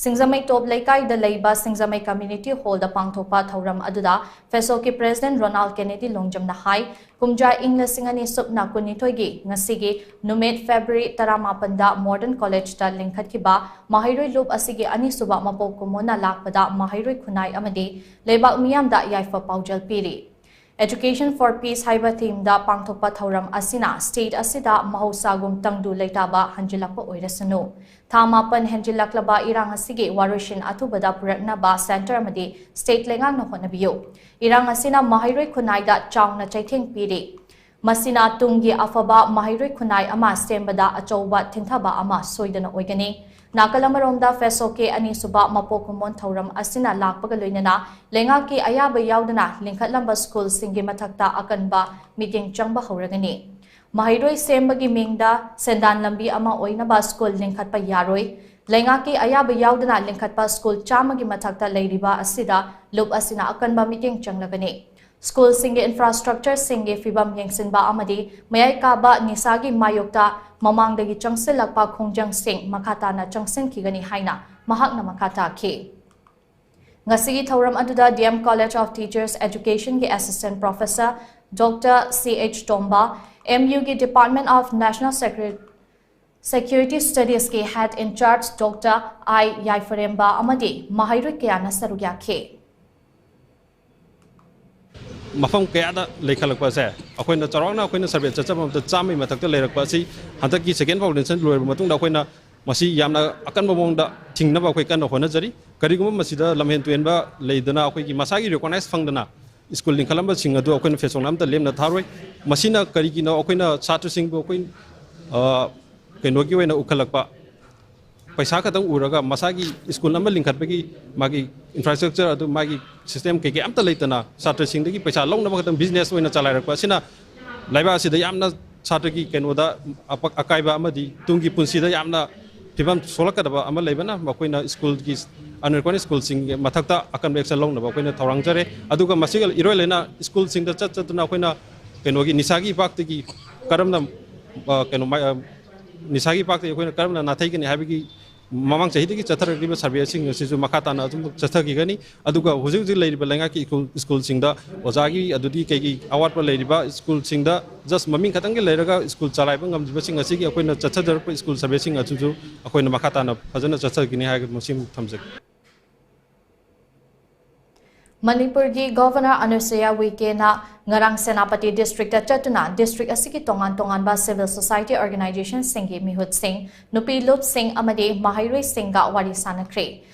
ꯁꯤꯡꯖꯃꯩ ꯇꯣꯞ ꯂꯩꯀꯥꯏꯗ ꯂꯩꯕ ꯁꯤꯡꯖꯃꯩ ꯀꯝꯃ꯭ꯌꯨꯅꯤꯇꯤ ꯍꯣꯜꯗ ꯄꯥꯡꯊꯣꯛꯄ ꯊꯧꯔꯝ ꯑꯗꯨꯗ ꯐꯦꯁꯣꯀꯤ ꯄ꯭ꯔꯦꯁꯤꯗꯦꯟꯠ ꯔꯣꯅꯥꯜꯗ ꯀꯦꯅꯦꯗꯤ ꯂꯣꯡꯖꯝꯅ ꯍꯥꯏ, ꯀꯨꯝꯖꯥ ꯏꯪ ꯂꯤꯁꯤꯡ ꯑꯅꯤ ꯁꯨꯞꯅ ꯀꯨꯟꯅꯤꯊꯣꯏꯒꯤ ꯉꯁꯤꯒꯤ ꯅꯨꯃꯤꯠ ꯐꯦꯕ꯭ꯔꯨꯋꯥꯔꯤ ꯇꯔꯥꯃꯥꯄꯟꯗ ꯃꯣꯗꯔꯟ ꯀꯣꯂꯦꯖꯇ ꯂꯤꯡꯈꯠꯈꯤꯕ ꯃꯍꯩꯔꯣꯏ ꯂꯨꯞ ꯑꯁꯤꯒꯤ ꯑꯅꯤꯁꯨꯕ ꯃꯄꯣꯛ ꯀꯨꯝꯑꯣꯟꯅ ꯂꯥꯛꯄꯗ ꯃꯍꯩꯔꯣꯏ ꯈꯨꯟꯅꯥꯏ ꯑꯃꯗꯤ ꯂꯩꯕꯥꯛ ꯃꯤꯌꯥꯝꯗ ꯌꯥꯏꯐ ꯄꯥꯎꯖꯦꯜ ꯄꯤꯔꯤ꯫ Education for Peace ꯍꯥꯏꯕ ꯊꯤꯝꯗ ꯄꯥꯡꯊꯣꯛꯄ ꯊꯧꯔꯝ ꯑꯁꯤꯅ ꯁ꯭ꯇꯦꯠ ꯑꯁꯤꯗ ꯃꯍꯧꯁꯥꯒꯨꯝ ꯇꯪꯗꯨ ꯂꯩꯇꯥꯕ ꯍꯟꯖꯤꯜꯂꯛꯄ ꯑꯣꯏꯔꯁꯅꯨ, ꯊꯥ ꯃꯥꯄꯟ ꯍꯦꯟꯖꯤꯜꯂꯛꯂꯕ ꯏꯔꯥꯡ ꯑꯁꯤꯒꯤ ꯋꯥꯔꯣꯏꯁꯤꯟ ꯑꯊꯨꯕꯗ ꯄꯨꯔꯛꯅꯕ ꯁꯦꯟꯇꯔ ꯑꯃꯗꯤ ꯁ꯭ꯇꯦꯠ ꯂꯩꯉꯥꯛꯅ ꯍꯣꯠꯅꯕꯤꯌꯨ꯫ ꯏꯔꯥꯡ ꯑꯁꯤꯅ ꯃꯍꯩꯔꯣꯏ ꯈꯨꯟꯅꯥꯏꯗ ꯆꯥꯎꯅ ꯆꯩꯊꯦꯡ ꯄꯤꯔꯤ꯫ ꯃꯁꯤꯅ ꯇꯨꯡꯒꯤ ꯑꯐꯕ ꯃꯍꯩꯔꯣꯏ ꯈꯨꯟꯅꯥꯏ ꯑꯃ ꯁꯦꯝꯕꯗ ꯑꯆꯧꯕ ꯊꯤꯟꯊꯕ ꯑꯃ ꯁꯣꯏꯗꯅ ꯑꯣꯏꯒꯅꯤ꯫ ꯅꯥꯀꯜ ꯑꯃꯔꯣꯝꯗ ꯐꯦꯁꯣꯀꯤ ꯑꯅꯤꯁꯨꯕ ꯃꯄꯣꯛ ꯀꯨꯝꯑꯣꯟ ꯊꯧꯔꯝ ꯑꯁꯤꯅ ꯂꯥꯛꯄꯒ ꯂꯣꯏꯅꯅ ꯂꯩꯉꯥꯛꯀꯤ ꯑꯌꯥꯕ ꯌꯥꯎꯗꯅ ꯂꯤꯡꯈꯠꯂꯝꯕ ꯁ꯭ꯀꯨꯜꯁꯤꯡꯒꯤ ꯃꯊꯛꯇ ꯑꯀꯟꯕ ꯃꯤꯠꯌꯦꯡ ꯆꯪꯕ ꯍꯧꯔꯒꯅꯤ꯫ ꯃꯍꯩꯔꯣꯏ ꯁꯦꯝꯕꯒꯤ ꯃꯤꯡꯗ ꯁꯦꯟꯗꯥꯟ ꯂꯝꯕꯤ ꯑꯃ ꯑꯣꯏꯅꯕ ꯁ꯭ꯀꯨꯜ ꯂꯤꯡꯈꯠꯄ ꯌꯥꯔꯣꯏ꯫ ꯂꯩꯉꯥꯛꯀꯤ ꯑꯌꯥꯕ ꯌꯥꯎꯗꯅ ꯂꯤꯡꯈꯠꯄ ꯁ꯭ꯀꯨꯜ ꯆꯥꯝꯃꯒꯤ ꯃꯊꯛꯇ ꯂꯩꯔꯤꯕ ꯑꯁꯤꯗ ꯂꯨꯞ ꯑꯁꯤꯅ ꯑꯀꯟꯕ ꯃꯤꯠꯌꯦꯡ ꯆꯪꯂꯒꯅꯤ꯫ ꯁ꯭ꯀꯨꯜꯁꯤꯡꯒꯤ ꯏꯟꯐ꯭ꯔꯥꯁ꯭ꯇ꯭ꯔꯛꯆꯔꯁꯤꯡꯒꯤ ꯐꯤꯕꯝ ꯌꯦꯡꯁꯤꯟꯕ ꯑꯃꯗꯤ ꯃꯌꯥꯏ ꯀꯥꯕ ꯅꯤꯁꯥꯒꯤ ꯃꯥꯌꯣꯛꯇ ꯃꯃꯥꯡꯗꯒꯤ ꯆꯪꯁꯤꯜꯂꯛꯄ ꯈꯣꯡꯖꯪꯁꯤꯡ ꯃꯈꯥ ꯇꯥꯅ ꯆꯪꯁꯤꯟꯈꯤꯒꯅꯤ ꯍꯥꯏꯅ ꯃꯍꯥꯛꯅ ꯃꯈꯥ ꯇꯥꯈꯤ꯫ ꯉꯁꯤꯒꯤ ꯊꯧꯔꯝ ꯑꯗꯨꯗ D M College of Teachers Educationꯒꯤ Assistant Professor Doctor C H Tomba, M Uꯒꯤ Department of National Security Security Studiesꯀꯤ Head in Charge Doctor I Yaipharemba ꯑꯃꯗꯤ ꯃꯍꯩꯔꯣꯏ ꯀꯌꯥꯅ ꯁꯔꯨꯛ ꯌꯥꯈꯤ꯫ ꯃꯐꯝ ꯀꯌꯥꯗ ꯂꯩꯈꯠꯂꯛꯄ ꯑꯁꯦ ꯑꯩꯈꯣꯏꯅ ꯆꯥꯎꯔꯥꯛꯅ ꯑꯩꯈꯣꯏꯅ ꯁꯔꯚꯦ ꯆꯠꯆꯕ ꯃꯇꯝꯗ ꯆꯥꯝꯃꯒꯤ ꯃꯊꯛꯇ ꯂꯩꯔꯛꯄ ꯑꯁꯤ ꯍꯟꯗꯛꯀꯤ second foundation ꯂꯣꯏꯔꯕ ꯃꯇꯨꯡꯗ ꯑꯩꯈꯣꯏꯅ ꯃꯁꯤ ꯌꯥꯝꯅ ꯑꯀꯟꯕ ꯃꯑꯣꯡꯗ ꯊꯤꯡꯅꯕ ꯑꯩꯈꯣꯏ ꯀꯟꯅ ꯍꯣꯠꯅꯖꯔꯤ꯫ ꯀꯔꯤꯒꯨꯝꯕ ꯃꯁꯤꯗ ꯂꯝꯍꯦꯟ ꯇꯨꯍꯦꯟꯕ ꯂꯩꯗꯅ ꯑꯩꯈꯣꯏꯒꯤ ꯃꯁꯥꯒꯤ recognize ꯐꯪꯗꯅ ꯁ꯭ꯀꯨꯜ ꯂꯤꯡꯈꯠꯂꯝꯕꯁꯤꯡ ꯑꯗꯨ ꯑꯩꯈꯣꯏꯅ ꯐꯦꯁꯣꯛꯅ ꯑꯝꯇ ꯂꯦꯝꯅ ꯊꯥꯔꯣꯏ꯫ ꯃꯁꯤꯅ ꯀꯔꯤꯒꯤꯅꯣ ꯑꯩꯈꯣꯏꯅ ꯁꯥꯇ꯭ꯔꯁꯤꯡꯕꯨ ꯑꯩꯈꯣꯏ ꯀꯩꯅꯣꯒꯤ ꯑꯣꯏꯅ ꯎꯈꯠꯂꯛꯄ ꯄꯩꯁꯥ ꯈꯛꯇꯪ ꯎꯔꯒ ꯃꯁꯥꯒꯤ ꯁ꯭ꯀꯨꯜ ꯑꯃ ꯂꯤꯡꯈꯠꯄꯒꯤ ꯃꯥꯒꯤ ꯏꯟꯐ꯭ꯔꯥꯁ꯭ꯇ꯭ꯔꯛꯆꯔ ꯑꯗꯨ ꯃꯥꯒꯤ ꯁꯤꯁꯇꯦꯝ ꯀꯩꯀꯩ ꯑꯝꯇ ꯂꯩꯇꯅ ꯁꯥꯇ꯭ꯔꯁꯤꯡꯗꯒꯤ ꯄꯩꯁꯥ ꯂꯧꯅꯕ ꯈꯛꯇꯪ ꯕꯤꯖꯤꯅꯦꯁ ꯑꯣꯏꯅ ꯆꯂꯥꯏꯔꯛꯄ ꯑꯁꯤꯅ ꯂꯩꯕꯥꯛ ꯑꯁꯤꯗ ꯌꯥꯝꯅ ꯁꯥꯇ꯭ꯔꯒꯤ ꯀꯩꯅꯣꯗ ꯑꯄꯛ ꯑꯀꯥꯏꯕ ꯑꯃꯗꯤ ꯇꯨꯡꯒꯤ ꯄꯨꯟꯁꯤꯗ ꯌꯥꯝꯅ ꯐꯤꯕꯝ ꯁꯣꯛꯂꯛꯀꯗꯕ ꯑꯃ ꯂꯩꯕꯅ ꯃꯈꯣꯏꯅ ꯁ꯭ꯀꯨꯜꯒꯤ ꯑꯟꯔꯤꯀ꯭ꯋꯥꯌꯔ ꯁ꯭ꯀꯨꯜꯁꯤꯡꯒꯤ ꯃꯊꯛꯇ ꯑꯀꯟꯕ ꯑꯦꯛꯁꯟ ꯂꯧꯅꯕ ꯑꯩꯈꯣꯏꯅ ꯊꯧꯔꯥꯡꯖꯔꯤ꯫ ꯑꯗꯨꯒ ꯃꯁꯤꯒ ꯏꯔꯣꯏ ꯂꯩꯅ ꯁ꯭ꯀꯨꯜꯁꯤꯡꯗ ꯆꯠ ꯆꯠꯇꯨꯅ ꯑꯩꯈꯣꯏꯅ ꯀꯩꯅꯣꯒꯤ ꯅꯤꯁꯥꯒꯤ ꯏꯄꯥꯛꯇꯒꯤ ꯀꯔꯝꯅ ꯀꯩꯅꯣ ꯅꯤꯁꯥꯒꯤ ꯏꯄꯥꯛꯇꯒꯤ ꯑꯩꯈꯣꯏꯅ ꯀꯔꯝꯅ ꯅꯥꯊꯩꯒꯅꯤ ꯍꯥꯏꯕꯒꯤ ꯃꯃꯥꯡ ꯆꯍꯤꯗꯒꯤ ꯆꯠꯊꯔꯛꯂꯤꯕ ꯁꯔꯚꯦꯁꯤꯡ ꯑꯁꯤꯁꯨ ꯃꯈꯥ ꯇꯥꯅ ꯑꯗꯨꯝ ꯆꯠꯊꯈꯤꯒꯅꯤ꯫ ꯑꯗꯨꯒ ꯍꯧꯖꯤꯛ ꯍꯧꯖꯤꯛ ꯂꯩꯔꯤꯕ ꯂꯩꯉꯥꯛꯀꯤ ꯁ꯭ꯀꯨꯜꯁꯤꯡꯗ ꯑꯣꯖꯥꯒꯤ ꯑꯗꯨꯗꯤ ꯀꯩꯒꯤ ꯑꯋꯥꯠꯄ ꯂꯩꯔꯤꯕ ꯁ꯭ꯀꯨꯜꯁꯤꯡꯗ just ꯃꯃꯤꯡ ꯈꯛꯇꯪꯒꯤ ꯂꯩꯔꯒ ꯁ꯭ꯀꯨꯜ ꯆꯂꯥꯏꯕ ꯉꯝꯗ꯭ꯔꯤꯕꯁꯤꯡ ꯑꯁꯤꯒꯤ ꯑꯩꯈꯣꯏꯅ ꯆꯠꯊꯖꯔꯛꯄ ꯁ꯭ꯀꯨꯜ ꯁꯔꯚꯦꯁꯤꯡ ꯑꯗꯨꯁꯨ ꯑꯩꯈꯣꯏꯅ ꯃꯈꯥ ꯇꯥꯅ ꯐꯖꯅ ꯆꯠꯊꯒꯅꯤ ꯍꯥꯏꯔꯒ ꯃꯁꯤꯃ ꯊꯝꯖꯒꯦ꯫ ꯃꯅꯤꯄꯨꯔꯒꯤ Governor ꯑꯅꯨꯁꯨꯌꯥ ꯎꯏꯀꯦꯅ ꯉꯔꯥꯡ ꯁꯦꯅꯥꯄꯇꯤ districtꯇ ꯆꯠꯇꯨꯅ district ꯑꯁꯤꯒꯤ ꯇꯣꯉꯥꯟ ꯇꯣꯉꯥꯟꯕ civil society organizationꯁꯤꯡꯒꯤ ꯃꯤꯍꯨꯠꯁꯤꯡ, ꯅꯨꯄꯤ ꯂꯨꯞꯁꯤꯡ ꯑꯃꯗꯤ ꯃꯍꯩꯔꯣꯏꯁꯤꯡꯒ ꯋꯥꯔꯤ ꯁꯥꯅꯈ꯭ꯔꯦ꯫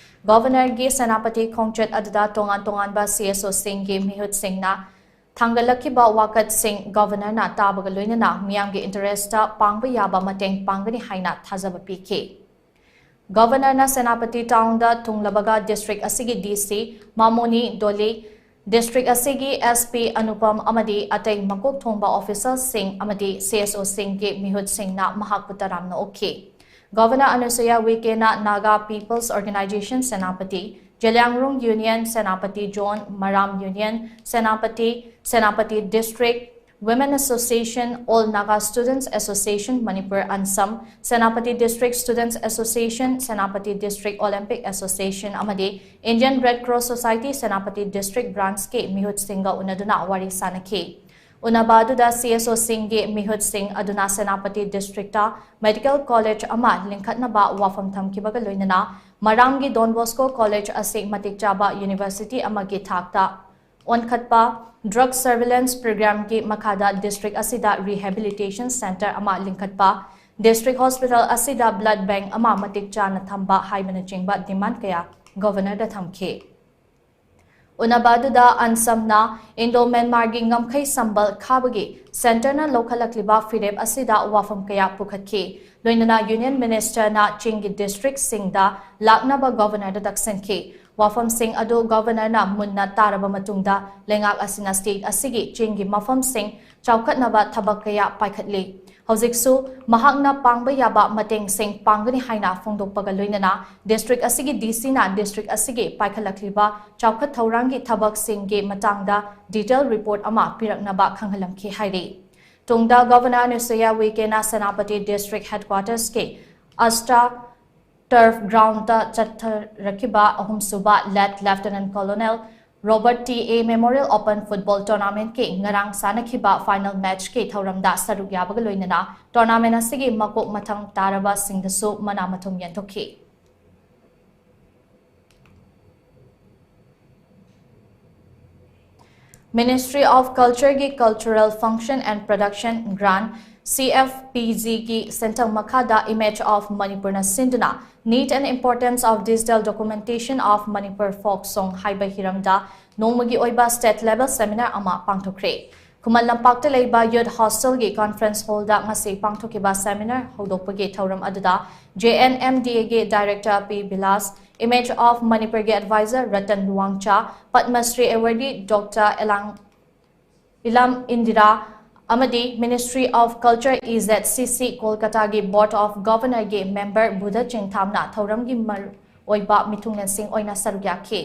Governorꯒꯤ ꯁꯦꯅꯥꯄꯇꯤ ꯈꯣꯡꯆꯠ ꯑꯗꯨꯗ ꯇꯣꯉꯥꯟ ꯇꯣꯉꯥꯟꯕ C S Oꯁꯤꯡꯒꯤ ꯃꯤꯍꯨꯠꯁꯤꯡꯅ ꯊꯥꯡꯒꯠꯂꯛꯈꯤꯕ ꯋꯥꯀꯠꯁꯤꯡ Governorꯅ ꯇꯥꯕꯒ ꯂꯣꯏꯅꯅ ꯃꯤꯌꯥꯝꯒꯤ interestꯇ ꯄꯥꯡꯕ ꯌꯥꯕ ꯃꯇꯦꯡ ꯄꯥꯡꯒꯅꯤ ꯍꯥꯏꯅ ꯊꯥꯖꯕ ꯄꯤꯈꯤ꯫ Governorꯅ ꯁꯦꯅꯥꯄꯇꯤ townꯗ ꯊꯨꯡꯂꯕꯒ district ꯑꯁꯤꯒꯤ D C ꯃꯥꯃꯣꯅꯤ ꯗꯣꯂꯤ, district ꯑꯁꯤꯒꯤ S P ꯑꯅꯨꯄꯝ ꯑꯃꯗꯤ ꯑꯇꯩ ꯃꯀꯣꯛ ꯊꯣꯡꯕ officialꯁꯤꯡ ꯑꯃꯗꯤ C S Oꯁꯤꯡꯒꯤ ꯃꯤꯍꯨꯠꯁꯤꯡꯅ ꯃꯍꯥꯛꯄꯨ ꯇꯔꯥꯝꯅ ꯑꯣꯛꯈꯤ꯫ Governor ꯑꯅꯨꯁꯨꯌꯥ ꯎꯏꯀꯦꯅ Naga People's Organisation Senapati, Zeliangrong Union, Senapati Zone, Maram Union, Senapati, Senapati District, Women Association, All Naga Students Association, Manipur ANSAM, Senapati District Students Association, Senapati District Olympic Association ꯑꯃꯗꯤ Indian Red Cross Society Senapati District Branch ꯀꯤ ꯃꯤꯍꯨꯠꯁꯤꯡꯒ ꯎꯅꯗꯨꯅ ꯋꯥꯔꯤ ꯁꯥꯅꯈꯤ꯫ ꯎꯅꯕ ꯑꯗꯨꯗ CSO ꯁꯤꯡꯒꯤ ꯃꯤꯍꯨꯠꯁꯤꯡ ꯑꯗꯨꯅ Senapati district medical college ꯑꯃ ꯂꯤꯡꯈꯠꯅꯕ ꯋꯥꯐꯝ ꯊꯝꯈꯤꯕꯒ ꯂꯣꯏꯅꯅ ꯃꯔꯥꯝꯒꯤ Don Bosco College ꯑꯁꯤ ꯃꯇꯤꯛ ꯆꯥꯕ ꯌꯨꯅꯤꯚꯔꯁꯤꯇꯤ ꯑꯃꯒꯤ ꯊꯥꯛꯇ ꯑꯣꯟꯈꯠꯄ, drug surveillance program ꯒꯤ ꯃꯈꯥꯗ ꯗꯤꯁꯇ꯭ꯔꯤꯛ ꯑꯁꯤꯗ rehabilitation centre ꯑꯃ ꯂꯤꯡꯈꯠꯄ, ꯗꯤꯁꯇ꯭ꯔꯤꯛ ꯍꯣꯁꯄꯤꯇꯥꯜ ꯑꯁꯤꯗ blood bank ꯑꯃ ꯃꯇꯤꯛ ꯆꯥꯅ ꯊꯝꯕ ꯍꯥꯏꯕꯅꯆꯤꯡꯕ demand ꯀꯌꯥ ꯒꯣꯚꯔꯅꯔꯗ ꯊꯝꯈꯤ꯫ ꯎꯅꯕ ꯑꯗꯨꯗ ANSAM ꯅ ꯏꯟꯗꯣ ꯃ꯭ꯌꯥꯟꯃꯥꯔꯒꯤ ꯉꯝꯈꯩ ꯁꯝꯕꯜ ꯈꯥꯕꯒꯤ ꯁꯦꯟꯇꯔꯅ ꯂꯧꯈꯠꯂꯛꯂꯤꯕ ꯐꯤꯔꯦꯞ ꯑꯁꯤꯗ ꯋꯥꯐꯝ ꯀꯌꯥ ꯄꯨꯈꯠꯈꯤ꯫ ꯂꯣꯏꯅꯅ ꯌꯨꯅꯤꯌꯟ ꯃꯤꯅꯤꯁꯇꯔꯅ ꯆꯤꯡꯒꯤ ꯗꯤꯁꯇ꯭ꯔꯤꯛꯁꯤꯡꯗ ꯂꯥꯛꯅꯕ ꯒꯣꯚꯔꯅꯔꯗ ꯇꯛꯁꯤꯟꯈꯤ꯫ ꯋꯥꯐꯝꯁꯤꯡ ꯑꯗꯨ ꯒꯣꯚꯔꯅꯔꯅ ꯃꯨꯟꯅ ꯇꯥꯔꯕ ꯃꯇꯨꯡꯗ ꯂꯩꯉꯥꯛ ꯑꯁꯤꯅ ꯁ꯭ꯇꯦꯠ ꯑꯁꯤꯒꯤ ꯆꯤꯡꯒꯤ ꯃꯐꯝꯁꯤꯡ ꯆꯥꯎꯈꯠꯅꯕ ꯊꯕꯛ ꯀꯌꯥ ꯄꯥꯏꯈꯠꯂꯤ꯫ ꯍꯧꯖꯤꯛꯁꯨ ꯃꯍꯥꯛꯅ ꯄꯥꯡꯕ ꯌꯥꯕ ꯃꯇꯦꯡꯁꯤꯡ ꯄꯥꯡꯒꯅꯤ ꯍꯥꯏꯅ ꯐꯣꯡꯗꯣꯛꯄꯒ ꯂꯣꯏꯅꯅ ꯗꯤꯁꯇ꯭ꯔꯤꯛ ꯑꯁꯤꯒꯤ DC ꯅ ꯗꯤꯁꯇ꯭ꯔꯤꯛ ꯑꯁꯤꯒꯤ ꯄꯥꯏꯈꯠꯂꯛꯂꯤꯕ ꯆꯥꯎꯈꯠ ꯊꯧꯔꯥꯡꯒꯤ ꯊꯕꯛꯁꯤꯡꯒꯤ ꯃꯇꯥꯡꯗ detail report ꯑꯃ ꯄꯤꯔꯛꯅꯕ ꯈꯪꯍꯜꯂꯝꯈꯤ ꯍꯥꯏꯔꯤ꯫ ꯇꯨꯡꯗ ꯒꯣꯚꯔꯅꯔ ꯑꯅꯁꯨꯏꯌꯥ ꯎꯏꯀꯦꯅ ꯁꯦꯅꯥꯄꯇꯤ ꯗꯤꯁꯇ꯭ꯔꯤꯛ ꯍꯦꯗꯀ꯭ꯋꯥꯇꯔꯁꯀꯤ ꯑꯁꯇꯥ ꯇꯔꯐ ꯒ꯭ꯔꯥꯎꯟꯗ ꯆꯠꯊꯔꯛꯈꯤꯕ ꯑꯍꯨꯝꯁꯨꯕ late lieutenant colonel Robert T A memorial open football ꯇꯣꯔꯅꯥꯃꯦꯟꯠꯀꯤ ꯉꯔꯥꯡ ꯁꯥꯟꯅꯈꯤꯕ ꯐꯥꯏꯅꯦꯜ ꯃꯦꯆꯀꯤ ꯊꯧꯔꯝꯗ ꯁꯔꯨꯛ ꯌꯥꯕꯒ ꯂꯣꯏꯅꯅ ꯇꯣꯔꯅꯥꯃꯦꯟꯠ ꯑꯁꯤꯒꯤ ꯃꯀꯣꯛ ꯃꯊꯪ ꯇꯥꯔꯕꯁꯤꯡꯗꯁꯨ ꯃꯅꯥ ꯃꯊꯨꯝ ꯌꯦꯟꯊꯣꯛꯈꯤ꯫ Ministry of Culture ꯒꯤ Cultural Function and Production Grant, CFPG ꯒꯤ ꯁꯦꯟꯊꯪ ꯃꯈꯥꯗ Image of Manipur ꯅ ꯁꯤꯟꯗꯨꯅ Need and Importance of Digital Documentation of Manipur Folk Song ꯍꯥꯏꯕ ꯍꯤꯔꯝꯗ ꯅꯣꯡꯃꯒꯤ ꯑꯣꯏꯕ state level seminar ꯑꯃ ꯄꯥꯡꯊꯣꯛꯈ꯭ꯔꯦ꯫ ꯈꯨꯃꯟ ꯂꯝꯄꯥꯛꯇ ꯂꯩꯕ Youth Hostel ꯒꯤ conference hall ꯗ ꯉꯁꯤ ꯄꯥꯡꯊꯣꯛꯈꯤꯕ seminar ꯍꯧꯗꯣꯛꯄꯒꯤ ꯊꯧꯔꯝ ꯑꯗꯨꯗ JNMDA ꯒꯤ director P Bilash, Image of Manipur ꯒꯤ advisor Ratan Luwangcha, Padma Shri awardee Doctor Elang Elam Indira ꯑꯃꯗꯤ Ministry of Culture, EZCC, ꯀꯣꯜꯀꯇꯥꯒꯤ Board of Governor ꯒꯤ member ꯕꯨꯙ ꯆꯤꯡꯊꯥꯝꯅ ꯊꯧꯔꯝꯒꯤ ꯃꯔꯨ ꯑꯣꯏꯕ ꯃꯤꯊꯨꯡꯂꯦꯟꯁꯤꯡ ꯑꯣꯏꯅ ꯁꯔꯨꯛ ꯌꯥꯈꯤ꯫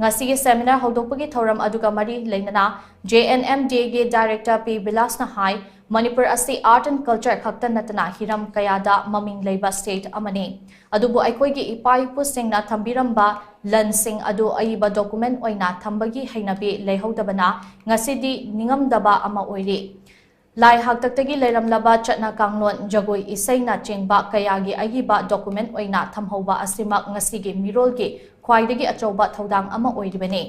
ꯉꯁꯤꯒꯤ seminar ꯍꯧꯗꯣꯛꯄꯒꯤ ꯊꯧꯔꯝ ꯑꯗꯨꯒ ꯃꯔꯤ ꯂꯩꯅꯅ J N M D A ꯒꯤ director P ꯕꯤꯂꯥꯁꯅ ꯍꯥꯏ, ꯃꯅꯤꯄꯨꯔ ꯑꯁꯤ art and culture ꯈꯛꯇ ꯅꯠꯇꯅ ꯍꯤꯔꯝ ꯀꯌꯥꯗ ꯃꯃꯤꯡ ꯂꯩꯕ state ꯑꯃꯅꯤ꯫ ꯑꯗꯨꯕꯨ ꯑꯩꯈꯣꯏꯒꯤ ꯏꯄꯥ ꯏꯄꯨꯁꯤꯡꯅ ꯊꯝꯕꯤꯔꯝꯕ ꯂꯟꯁꯤꯡ ꯑꯗꯨ ꯑꯏꯕ document ꯑꯣꯏꯅ ꯊꯝꯕꯒꯤ ꯍꯩꯅꯕꯤ ꯂꯩꯍꯧꯗꯕꯅ ꯉꯁꯤꯗꯤ ꯅꯤꯡꯉꯝꯗꯕ ꯑꯃ ꯑꯣꯏꯔꯤ꯫ ꯂꯥꯏ ꯍꯥꯛꯇꯛꯇꯒꯤ ꯂꯩꯔꯝꯂꯕ ꯆꯠꯅ ꯀꯥꯡꯂꯣꯟ, ꯖꯒꯣꯏ ꯏꯁꯩꯅꯆꯤꯡꯕ ꯀꯌꯥꯒꯤ ꯑꯏꯕ document ꯑꯣꯏꯅ ꯊꯝꯍꯧꯕ ꯑꯁꯤꯃꯛ ꯉꯁꯤꯒꯤ ꯃꯤꯔꯣꯜꯒꯤ ꯈ꯭ꯋꯥꯏꯗꯒꯤ ꯑꯆꯧꯕ ꯊꯧꯗꯥꯡ ꯑꯃ ꯑꯣꯏꯔꯤꯕꯅꯤ꯫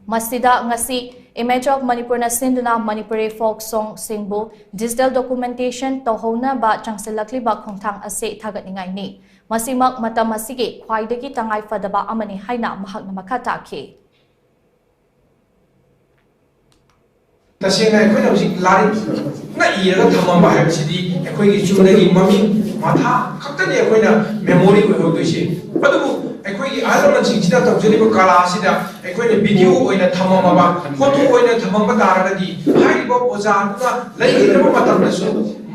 ꯃꯁꯤꯗ ꯉꯁꯤ Image of Manipurꯅ ꯁꯤꯟꯗꯨꯅ ꯃꯅꯤꯄꯨꯔꯤ folk songꯁꯤꯡꯕꯨ digital documentation ꯇꯧꯍꯧꯅꯕ ꯆꯪꯁꯤꯜꯂꯛꯂꯤꯕ ꯈꯣꯡꯊꯥꯡ ꯑꯁꯤ ꯊꯥꯒꯠꯅꯤꯡꯉꯥꯏꯅꯤ꯫ ꯃꯁꯤꯃꯛ ꯃꯇꯝ ꯑꯁꯤꯒꯤ ꯈ꯭ꯋꯥꯏꯗꯒꯤ ꯇꯉꯥꯏ ꯐꯗꯕ ꯑꯃꯅꯤ ꯍꯥꯏꯅ ꯃꯍꯥꯛꯅ ꯃꯈꯥ ꯇꯥꯈꯤ꯫ ꯇꯁꯦꯡꯅ ꯑꯩꯈꯣꯏꯅ ꯍꯧꯖꯤꯛ ꯂꯥꯏꯔꯤꯛꯅ ꯏꯔꯒ ꯊꯝꯃꯝꯕ ꯍꯥꯏꯕꯁꯤꯗꯤ ꯑꯩꯈꯣꯏꯒꯤ ꯆꯨꯝꯅꯒꯤ ꯃꯃꯤꯡ ꯃꯊꯥ ꯈꯛꯇꯅꯤ ꯑꯩꯈꯣꯏꯅ memory ꯑꯣꯏꯍꯧꯗꯣꯏꯁꯦ꯫ ꯑꯗꯨꯕꯨ ꯑꯩꯈꯣꯏꯒꯤ ꯑꯍꯜ ꯂꯃꯟꯁꯤꯡꯁꯤꯅ ꯇꯧꯖꯔꯤꯕ ꯀꯂꯥ ꯑꯁꯤꯗ ꯑꯩꯈꯣꯏꯅ video ꯑꯣꯏꯅ ꯊꯝꯃꯝꯃꯕ, photo ꯑꯣꯏꯅ ꯊꯝꯃꯝꯕ ꯇꯥꯔꯒꯗꯤ ꯍꯥꯏꯔꯤꯕ ꯑꯣꯖꯥ ꯑꯗꯨꯅ ꯂꯩꯈꯤꯗ꯭ꯔꯕ ꯃꯇꯝꯗꯁꯨ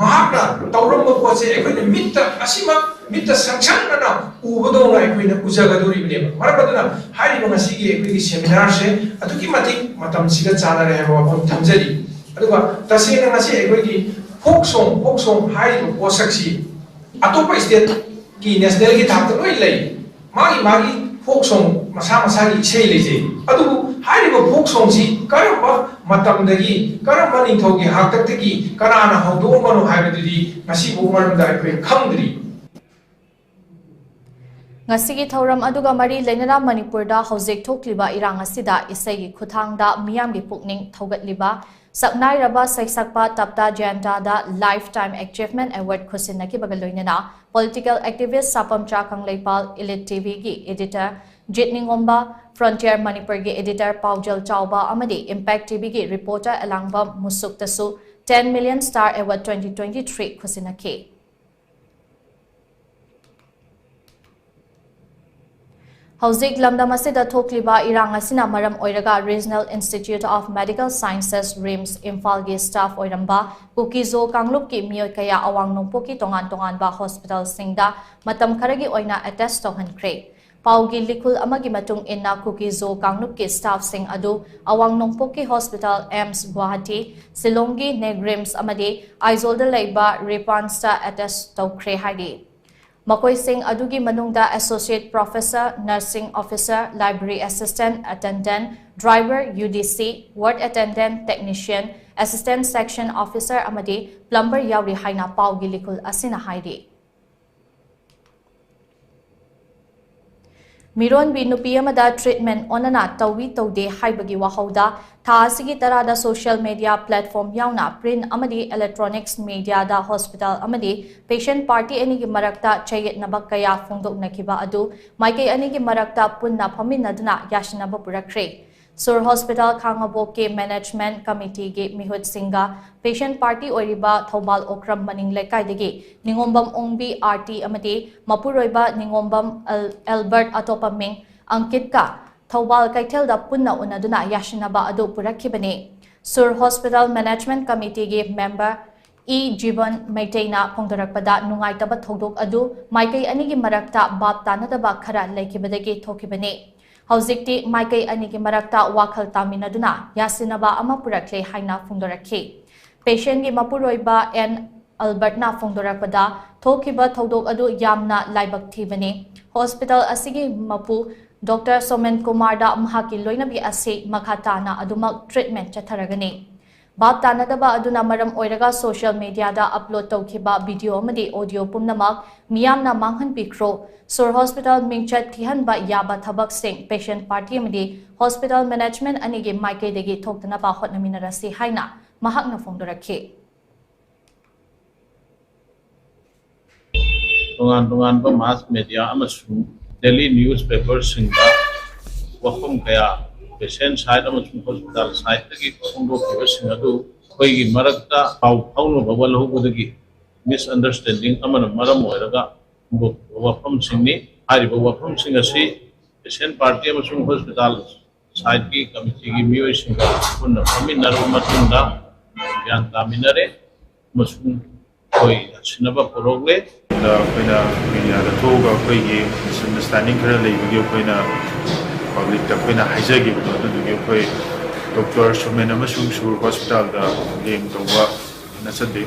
ꯃꯍꯥꯛꯅ ꯇꯧꯔꯝꯕ ꯄꯣꯠꯁꯦ ꯑꯩꯈꯣꯏꯅ ꯃꯤꯠꯇ ꯑꯁꯤꯃꯛ ꯃꯤꯠꯇ ꯁꯪꯁꯪꯅꯅ ꯎꯕꯗꯧꯅ ꯑꯩꯈꯣꯏꯅ ꯎꯖꯒꯗꯧꯔꯤꯕꯅꯦꯕ꯫ ꯃꯔꯝ ꯑꯗꯨꯅ ꯍꯥꯏꯔꯤꯕ ꯉꯁꯤꯒꯤ ꯑꯩꯈꯣꯏꯒꯤ seminarꯁꯦ ꯑꯗꯨꯛꯀꯤ ꯃꯇꯤꯛ ꯃꯇꯝꯁꯤꯒ ꯆꯥꯟꯅꯔꯦ ꯍꯥꯏꯕ ꯋꯥꯐꯝ ꯊꯝꯖꯔꯤ꯫ ꯑꯗꯨꯒ ꯇꯁꯦꯡꯅ ꯉꯁꯤ ꯑꯩꯈꯣꯏꯒꯤ folk song, folk song ꯍꯥꯏꯔꯤꯕ ꯄꯣꯠꯁꯛꯁꯤ ꯑꯇꯣꯞꯄ stateꯀꯤ nationalꯒꯤ ꯊꯥꯛꯇ ꯂꯣꯏ ꯂꯩ꯫ ꯃꯥꯒꯤ ꯃꯥꯒꯤ folk song ꯃꯁꯥ ꯃꯁꯥꯒꯤ ꯏꯁꯩ ꯂꯩꯖꯩ꯫ ꯑꯗꯨꯕꯨ ꯍꯥꯏꯔꯤꯕ folk songꯁꯤ ꯀꯔꯝꯕ ꯃꯇꯝꯗꯒꯤ, ꯀꯔꯝꯕ ꯅꯤꯡꯊꯧꯒꯤ ꯍꯥꯛꯇꯛꯇꯒꯤ ꯀꯅꯥꯅ ꯍꯧꯗꯣꯛꯑꯝꯕꯅꯣ ꯍꯥꯏꯕꯗꯨꯗꯤ ꯉꯁꯤꯐꯥꯎ ꯃꯔꯝꯗ ꯑꯩꯈꯣꯏ ꯈꯪꯗ꯭ꯔꯤ꯫ ꯉꯁꯤꯒꯤ ꯊꯧꯔꯝ ꯑꯗꯨꯒ ꯃꯔꯤ ꯂꯩꯅꯅ ꯃꯅꯤꯄꯨꯔꯗ ꯍꯧꯖꯤꯛ ꯊꯣꯛꯂꯤꯕ ꯏꯔꯥꯡ ꯑꯁꯤꯗ ꯏꯁꯩꯒꯤ ꯈꯨꯠꯊꯥꯡꯗ ꯃꯤꯌꯥꯝꯒꯤ ꯄꯨꯛꯅꯤꯡ ꯊꯧꯒꯠꯂꯤꯕ ꯁꯛꯅꯥꯏꯔꯕ ꯁꯩꯁꯛꯄ ꯇꯞꯇꯥ ꯖꯌꯟꯇꯥꯗ Lifetime Achievement Award ꯈꯨꯠꯁꯤꯟꯅꯈꯤꯕꯒ ꯂꯣꯏꯅꯅ political activist ꯁꯥꯄꯝꯆꯥ ꯀꯪꯂꯩꯄꯥꯜ, Elite TVꯒꯤ editor ꯖꯤꯠ ꯅꯤꯡꯉꯣꯝꯕ, Frontier ꯃꯅꯤꯄꯨꯔꯒꯤ editor ꯄꯥꯎꯖꯦꯜ ꯆꯥꯎꯕ ꯑꯃꯗꯤ Impact TVꯒꯤ reporter ꯑꯦꯂꯥꯡꯕꯝ ꯃꯨꯁꯨꯛꯇꯁꯨ ten million star award twenty twenty three ꯈꯨꯠꯁꯤꯟꯅꯈꯤ꯫ ꯍꯧꯖꯤꯛ ꯂꯝꯗꯝ ꯑꯁꯤꯗ ꯊꯣꯛꯂꯤꯕ ꯏꯔꯥꯡ ꯑꯁꯤꯅ ꯃꯔꯝ ꯑꯣꯏꯔꯒ Regional Institute of Medical Sciences, RIMS, ꯏꯝꯐꯥꯜꯒꯤ staff ꯑꯣꯏꯔꯝꯕ ꯀꯨꯀꯤꯖꯣ ꯀꯥꯡꯂꯨꯞꯀꯤ ꯃꯤꯑꯣꯏ ꯀꯌꯥ ꯑꯋꯥꯡ ꯅꯣꯡꯄꯣꯛꯀꯤ ꯇꯣꯉꯥꯟ ꯇꯣꯉꯥꯟꯕ hospitalꯁꯤꯡꯗ ꯃꯇꯝ ꯈꯔꯒꯤ ꯑꯣꯏꯅ attach ꯇꯧꯍꯟꯈ꯭ꯔꯦ꯫ ꯄꯥꯎꯒꯤ ꯂꯤꯈꯨꯜ ꯑꯃꯒꯤ ꯃꯇꯨꯡ ꯏꯟꯅ, ꯀꯨꯀꯤꯖꯣ ꯀꯥꯡꯂꯨꯞꯀꯤ staffꯁꯤꯡ ꯑꯗꯨ ꯑꯋꯥꯡ ꯅꯣꯡꯄꯣꯛꯀꯤ hospital AIIMS ꯒꯨꯋꯥꯍꯥꯇꯤ, ꯁꯤꯂꯣꯡꯒꯤ NEIGRIHMS ꯑꯃꯗꯤ ꯑꯥꯏꯖꯣꯜꯗ ꯂꯩꯕ RIPANSꯇ attach ꯇꯧꯈ꯭ꯔꯦ ꯍꯥꯏꯔꯤ꯫ ꯃꯈꯣꯏꯁꯤꯡ ꯑꯗꯨꯒꯤ ꯃꯅꯨꯡꯗ associate professor, nursing officer, library assistant, attendant, driver, UDC, ward attendant, technician, assistant section officer ꯑꯃꯗꯤ plumber ꯌꯥꯎꯔꯤ ꯍꯥꯏꯅ ꯄꯥꯎꯒꯤ ꯂꯤꯈꯨꯜ ꯑꯁꯤꯅ ꯍꯥꯏꯔꯤ꯫ ꯃꯤꯔꯣꯟꯕꯤ ꯅꯨꯄꯤ ꯑꯃꯗ treatment ꯑꯣꯟꯅꯅ ꯇꯧꯏ ꯇꯧꯗꯦ ꯍꯥꯏꯕꯒꯤ ꯋꯥꯍꯧꯗ ꯊꯥ ꯑꯁꯤꯒꯤ ꯇꯔꯥꯗ social media platform ꯌꯥꯎꯅ print ꯑꯃꯗꯤ electronics mediaꯗ hospital ꯑꯃꯗꯤ patient party ꯑꯅꯤꯒꯤ ꯃꯔꯛꯇ ꯆꯌꯦꯠꯅꯕ ꯀꯌꯥ ꯐꯣꯡꯗꯣꯛꯅꯈꯤꯕ ꯑꯗꯨ ꯃꯥꯏꯀꯩ ꯑꯅꯤꯒꯤ ꯃꯔꯛꯇ ꯄꯨꯟꯅ ꯐꯝꯃꯤꯟꯅꯗꯨꯅ ꯌꯥꯁꯤꯟꯅꯕ ꯄꯨꯔꯛꯈ꯭ꯔꯦ꯫ ꯁꯨꯔ hospital ꯈꯥꯉꯕꯣꯛꯀꯤ management committeeꯒꯤ ꯃꯤꯍꯨꯠꯁꯤꯡꯒ patient party ꯑꯣꯏꯔꯤꯕ ꯊꯧꯕꯥꯜ ꯑꯣꯀ꯭ꯔꯝ ꯃꯅꯤꯡ ꯂꯩꯀꯥꯏꯗꯒꯤ ꯅꯤꯉꯣꯝꯕꯝ ꯑꯣꯡꯕꯤ ꯑꯥꯔꯇꯤ ꯑꯃꯗꯤ ꯃꯄꯨꯔꯣꯏꯕ ꯅꯤꯉꯣꯝꯕꯝ ꯑꯦꯜ-, ꯑꯦꯜꯕꯔꯠ ꯑꯇꯣꯞꯄ ꯃꯤꯡ ꯑꯪꯀꯤꯠꯀ ꯊꯧꯕꯥꯜ ꯀꯩꯊꯦꯜꯗ ꯄꯨꯟꯅ ꯎꯅꯗꯨꯅ ꯌꯥꯁꯤꯟꯅꯕ ꯑꯗꯨ ꯄꯨꯔꯛꯈꯤꯕꯅꯤ꯫ ꯁꯨꯔ hospital management committeeꯒꯤ member ꯏ ꯖꯤꯕꯟ ꯃꯩꯇꯩꯅ ꯐꯣꯡꯗꯣꯔꯛꯄꯗ, ꯅꯨꯡꯉꯥꯏꯇꯕ ꯊꯧꯗꯣꯛ ꯑꯗꯨ ꯃꯥꯏꯀꯩ ꯑꯅꯤꯒꯤ ꯃꯔꯛꯇ ꯚꯥꯞ ꯇꯥꯅꯗꯕ ꯈꯔ ꯂꯩꯈꯤꯕꯗꯒꯤ ꯊꯣꯛꯈꯤꯕꯅꯤ꯫ ꯍꯧꯖꯤꯛꯇꯤ ꯃꯥꯏꯀꯩ ꯑꯅꯤꯒꯤ ꯃꯔꯛꯇ ꯋꯥꯈꯜ ꯇꯥꯃꯤꯟꯅꯗꯨꯅ ꯌꯥꯁꯤꯟꯅꯕ ꯑꯃ ꯄꯨꯔꯛꯂꯦ ꯍꯥꯏꯅ ꯐꯣꯡꯗꯣꯔꯛꯈꯤ꯫ Patientꯒꯤ ꯃꯄꯨꯔꯣꯏꯕ ꯑꯦꯟ ꯑꯜꯕꯔꯠꯅ ꯐꯣꯡꯗꯣꯔꯛꯄꯗ, ꯊꯣꯛꯈꯤꯕ ꯊꯧꯗꯣꯛ ꯑꯗꯨ ꯌꯥꯝꯅ ꯂꯥꯏꯕꯛ ꯊꯤꯕꯅꯤ꯫ Hospital ꯑꯁꯤꯒꯤ ꯃꯄꯨ Doctor ꯁꯣꯃꯦꯟ ꯀꯨꯃꯥꯔꯗ ꯃꯍꯥꯛꯀꯤ ꯂꯣꯏꯅꯕꯤ ꯑꯁꯤ ꯃꯈꯥ ꯇꯥꯅ ꯑꯗꯨꯃꯛ treatment ꯆꯠꯊꯔꯒꯅꯤ꯫ ꯚꯥꯞ ꯇꯥꯅꯗꯕ ꯑꯗꯨꯅ ꯃꯔꯝ ꯑꯣꯏꯔꯒ social mediaꯗ upload ꯇꯧꯈꯤꯕ video ꯑꯃꯗꯤ audio ꯄꯨꯝꯅꯃꯛ ꯃꯤꯌꯥꯝꯅ ꯃꯥꯡꯍꯟꯕꯤꯈ꯭ꯔꯣ꯫ ꯁꯨꯔ hospital ꯃꯤꯡꯆꯠ ꯊꯤꯍꯟꯕ ꯌꯥꯕ ꯊꯕꯛꯁꯤꯡ patient party ꯑꯃꯗꯤ hospital management ꯑꯅꯤꯒꯤ ꯃꯥꯏꯀꯩꯗꯒꯤ ꯊꯣꯛꯇꯅꯕ ꯍꯣꯠꯅꯃꯤꯟꯅꯔꯁꯤ ꯍꯥꯏꯅ ꯃꯍꯥꯛꯅ ꯐꯣꯡꯗꯣꯔꯛꯈꯤ꯫ ꯇꯣꯉꯥꯟ ꯇꯣꯉꯥꯟꯕ mass media ꯑꯃꯁꯨꯡ daily newspaperꯁꯤꯡꯗ ꯋꯥꯐꯝ ꯀꯌꯥ patient side ꯑꯃꯁꯨꯡ hospital sideꯇꯒꯤ ꯐꯣꯡꯗꯣꯛꯈꯤꯕꯁꯤꯡ ꯑꯗꯨ ꯑꯩꯈꯣꯏꯒꯤ ꯃꯔꯛꯇ ꯄꯥꯎ ꯐꯥꯎꯅꯕ ꯋꯥꯠꯍꯧꯕꯗꯒꯤ misunderstanding ꯑꯃꯅ ꯃꯔꯝ ꯑꯣꯏꯔꯒ ꯐꯣꯡꯗꯣꯛꯈꯤꯕ ꯋꯥꯐꯝꯁꯤꯡꯅꯤ꯫ ꯍꯥꯏꯔꯤꯕ ꯋꯥꯐꯝꯁꯤꯡ ꯑꯁꯤ ꯄꯦꯁꯦꯟ ꯄꯥꯔꯇꯤ ꯑꯃꯁꯨꯡ ꯍꯣꯁꯄꯤꯇꯥꯜ ꯁꯥꯏꯠꯀꯤ ꯀꯃꯤꯇꯤꯒꯤ ꯃꯤꯑꯣꯏꯁꯤꯡꯒ ꯄꯨꯟꯅ ꯐꯝꯃꯤꯟꯅꯔꯕ ꯃꯇꯨꯡꯗ ꯒ꯭ꯌꯥꯟ ꯇꯥꯃꯤꯟꯅꯔꯦ ꯑꯃꯁꯨꯡ ꯑꯩꯈꯣꯏ ꯁꯤꯟꯅꯕ ꯄꯨꯔꯛꯂꯦ꯫ ꯑꯗ ꯑꯩꯈꯣꯏꯅ ꯃꯤꯗꯤꯌꯥꯗ ꯊꯣꯛꯑꯒ ꯑꯩꯈꯣꯏꯒꯤ ꯃꯤꯁꯑꯟꯗꯔꯁꯇꯦꯟꯗꯤꯡ ꯈꯔ ꯂꯩꯕꯒꯤ ꯑꯩꯈꯣꯏꯅ ꯄꯕ꯭ꯂꯤꯛꯇ ꯑꯩꯈꯣꯏꯅ ꯍꯥꯏꯖꯈꯤꯕꯗꯣ, ꯑꯗꯨꯗꯨꯒꯤ ꯑꯩꯈꯣꯏ ꯗꯣꯛꯇꯔ ꯁꯣꯃꯦꯟ ꯑꯃꯁꯨꯡ ꯁꯨꯔ ꯍꯣꯁꯄꯤꯇꯥꯜꯗ ꯀ꯭ꯂꯦꯝ ꯇꯧꯕ ꯅꯠꯆꯗꯦ꯫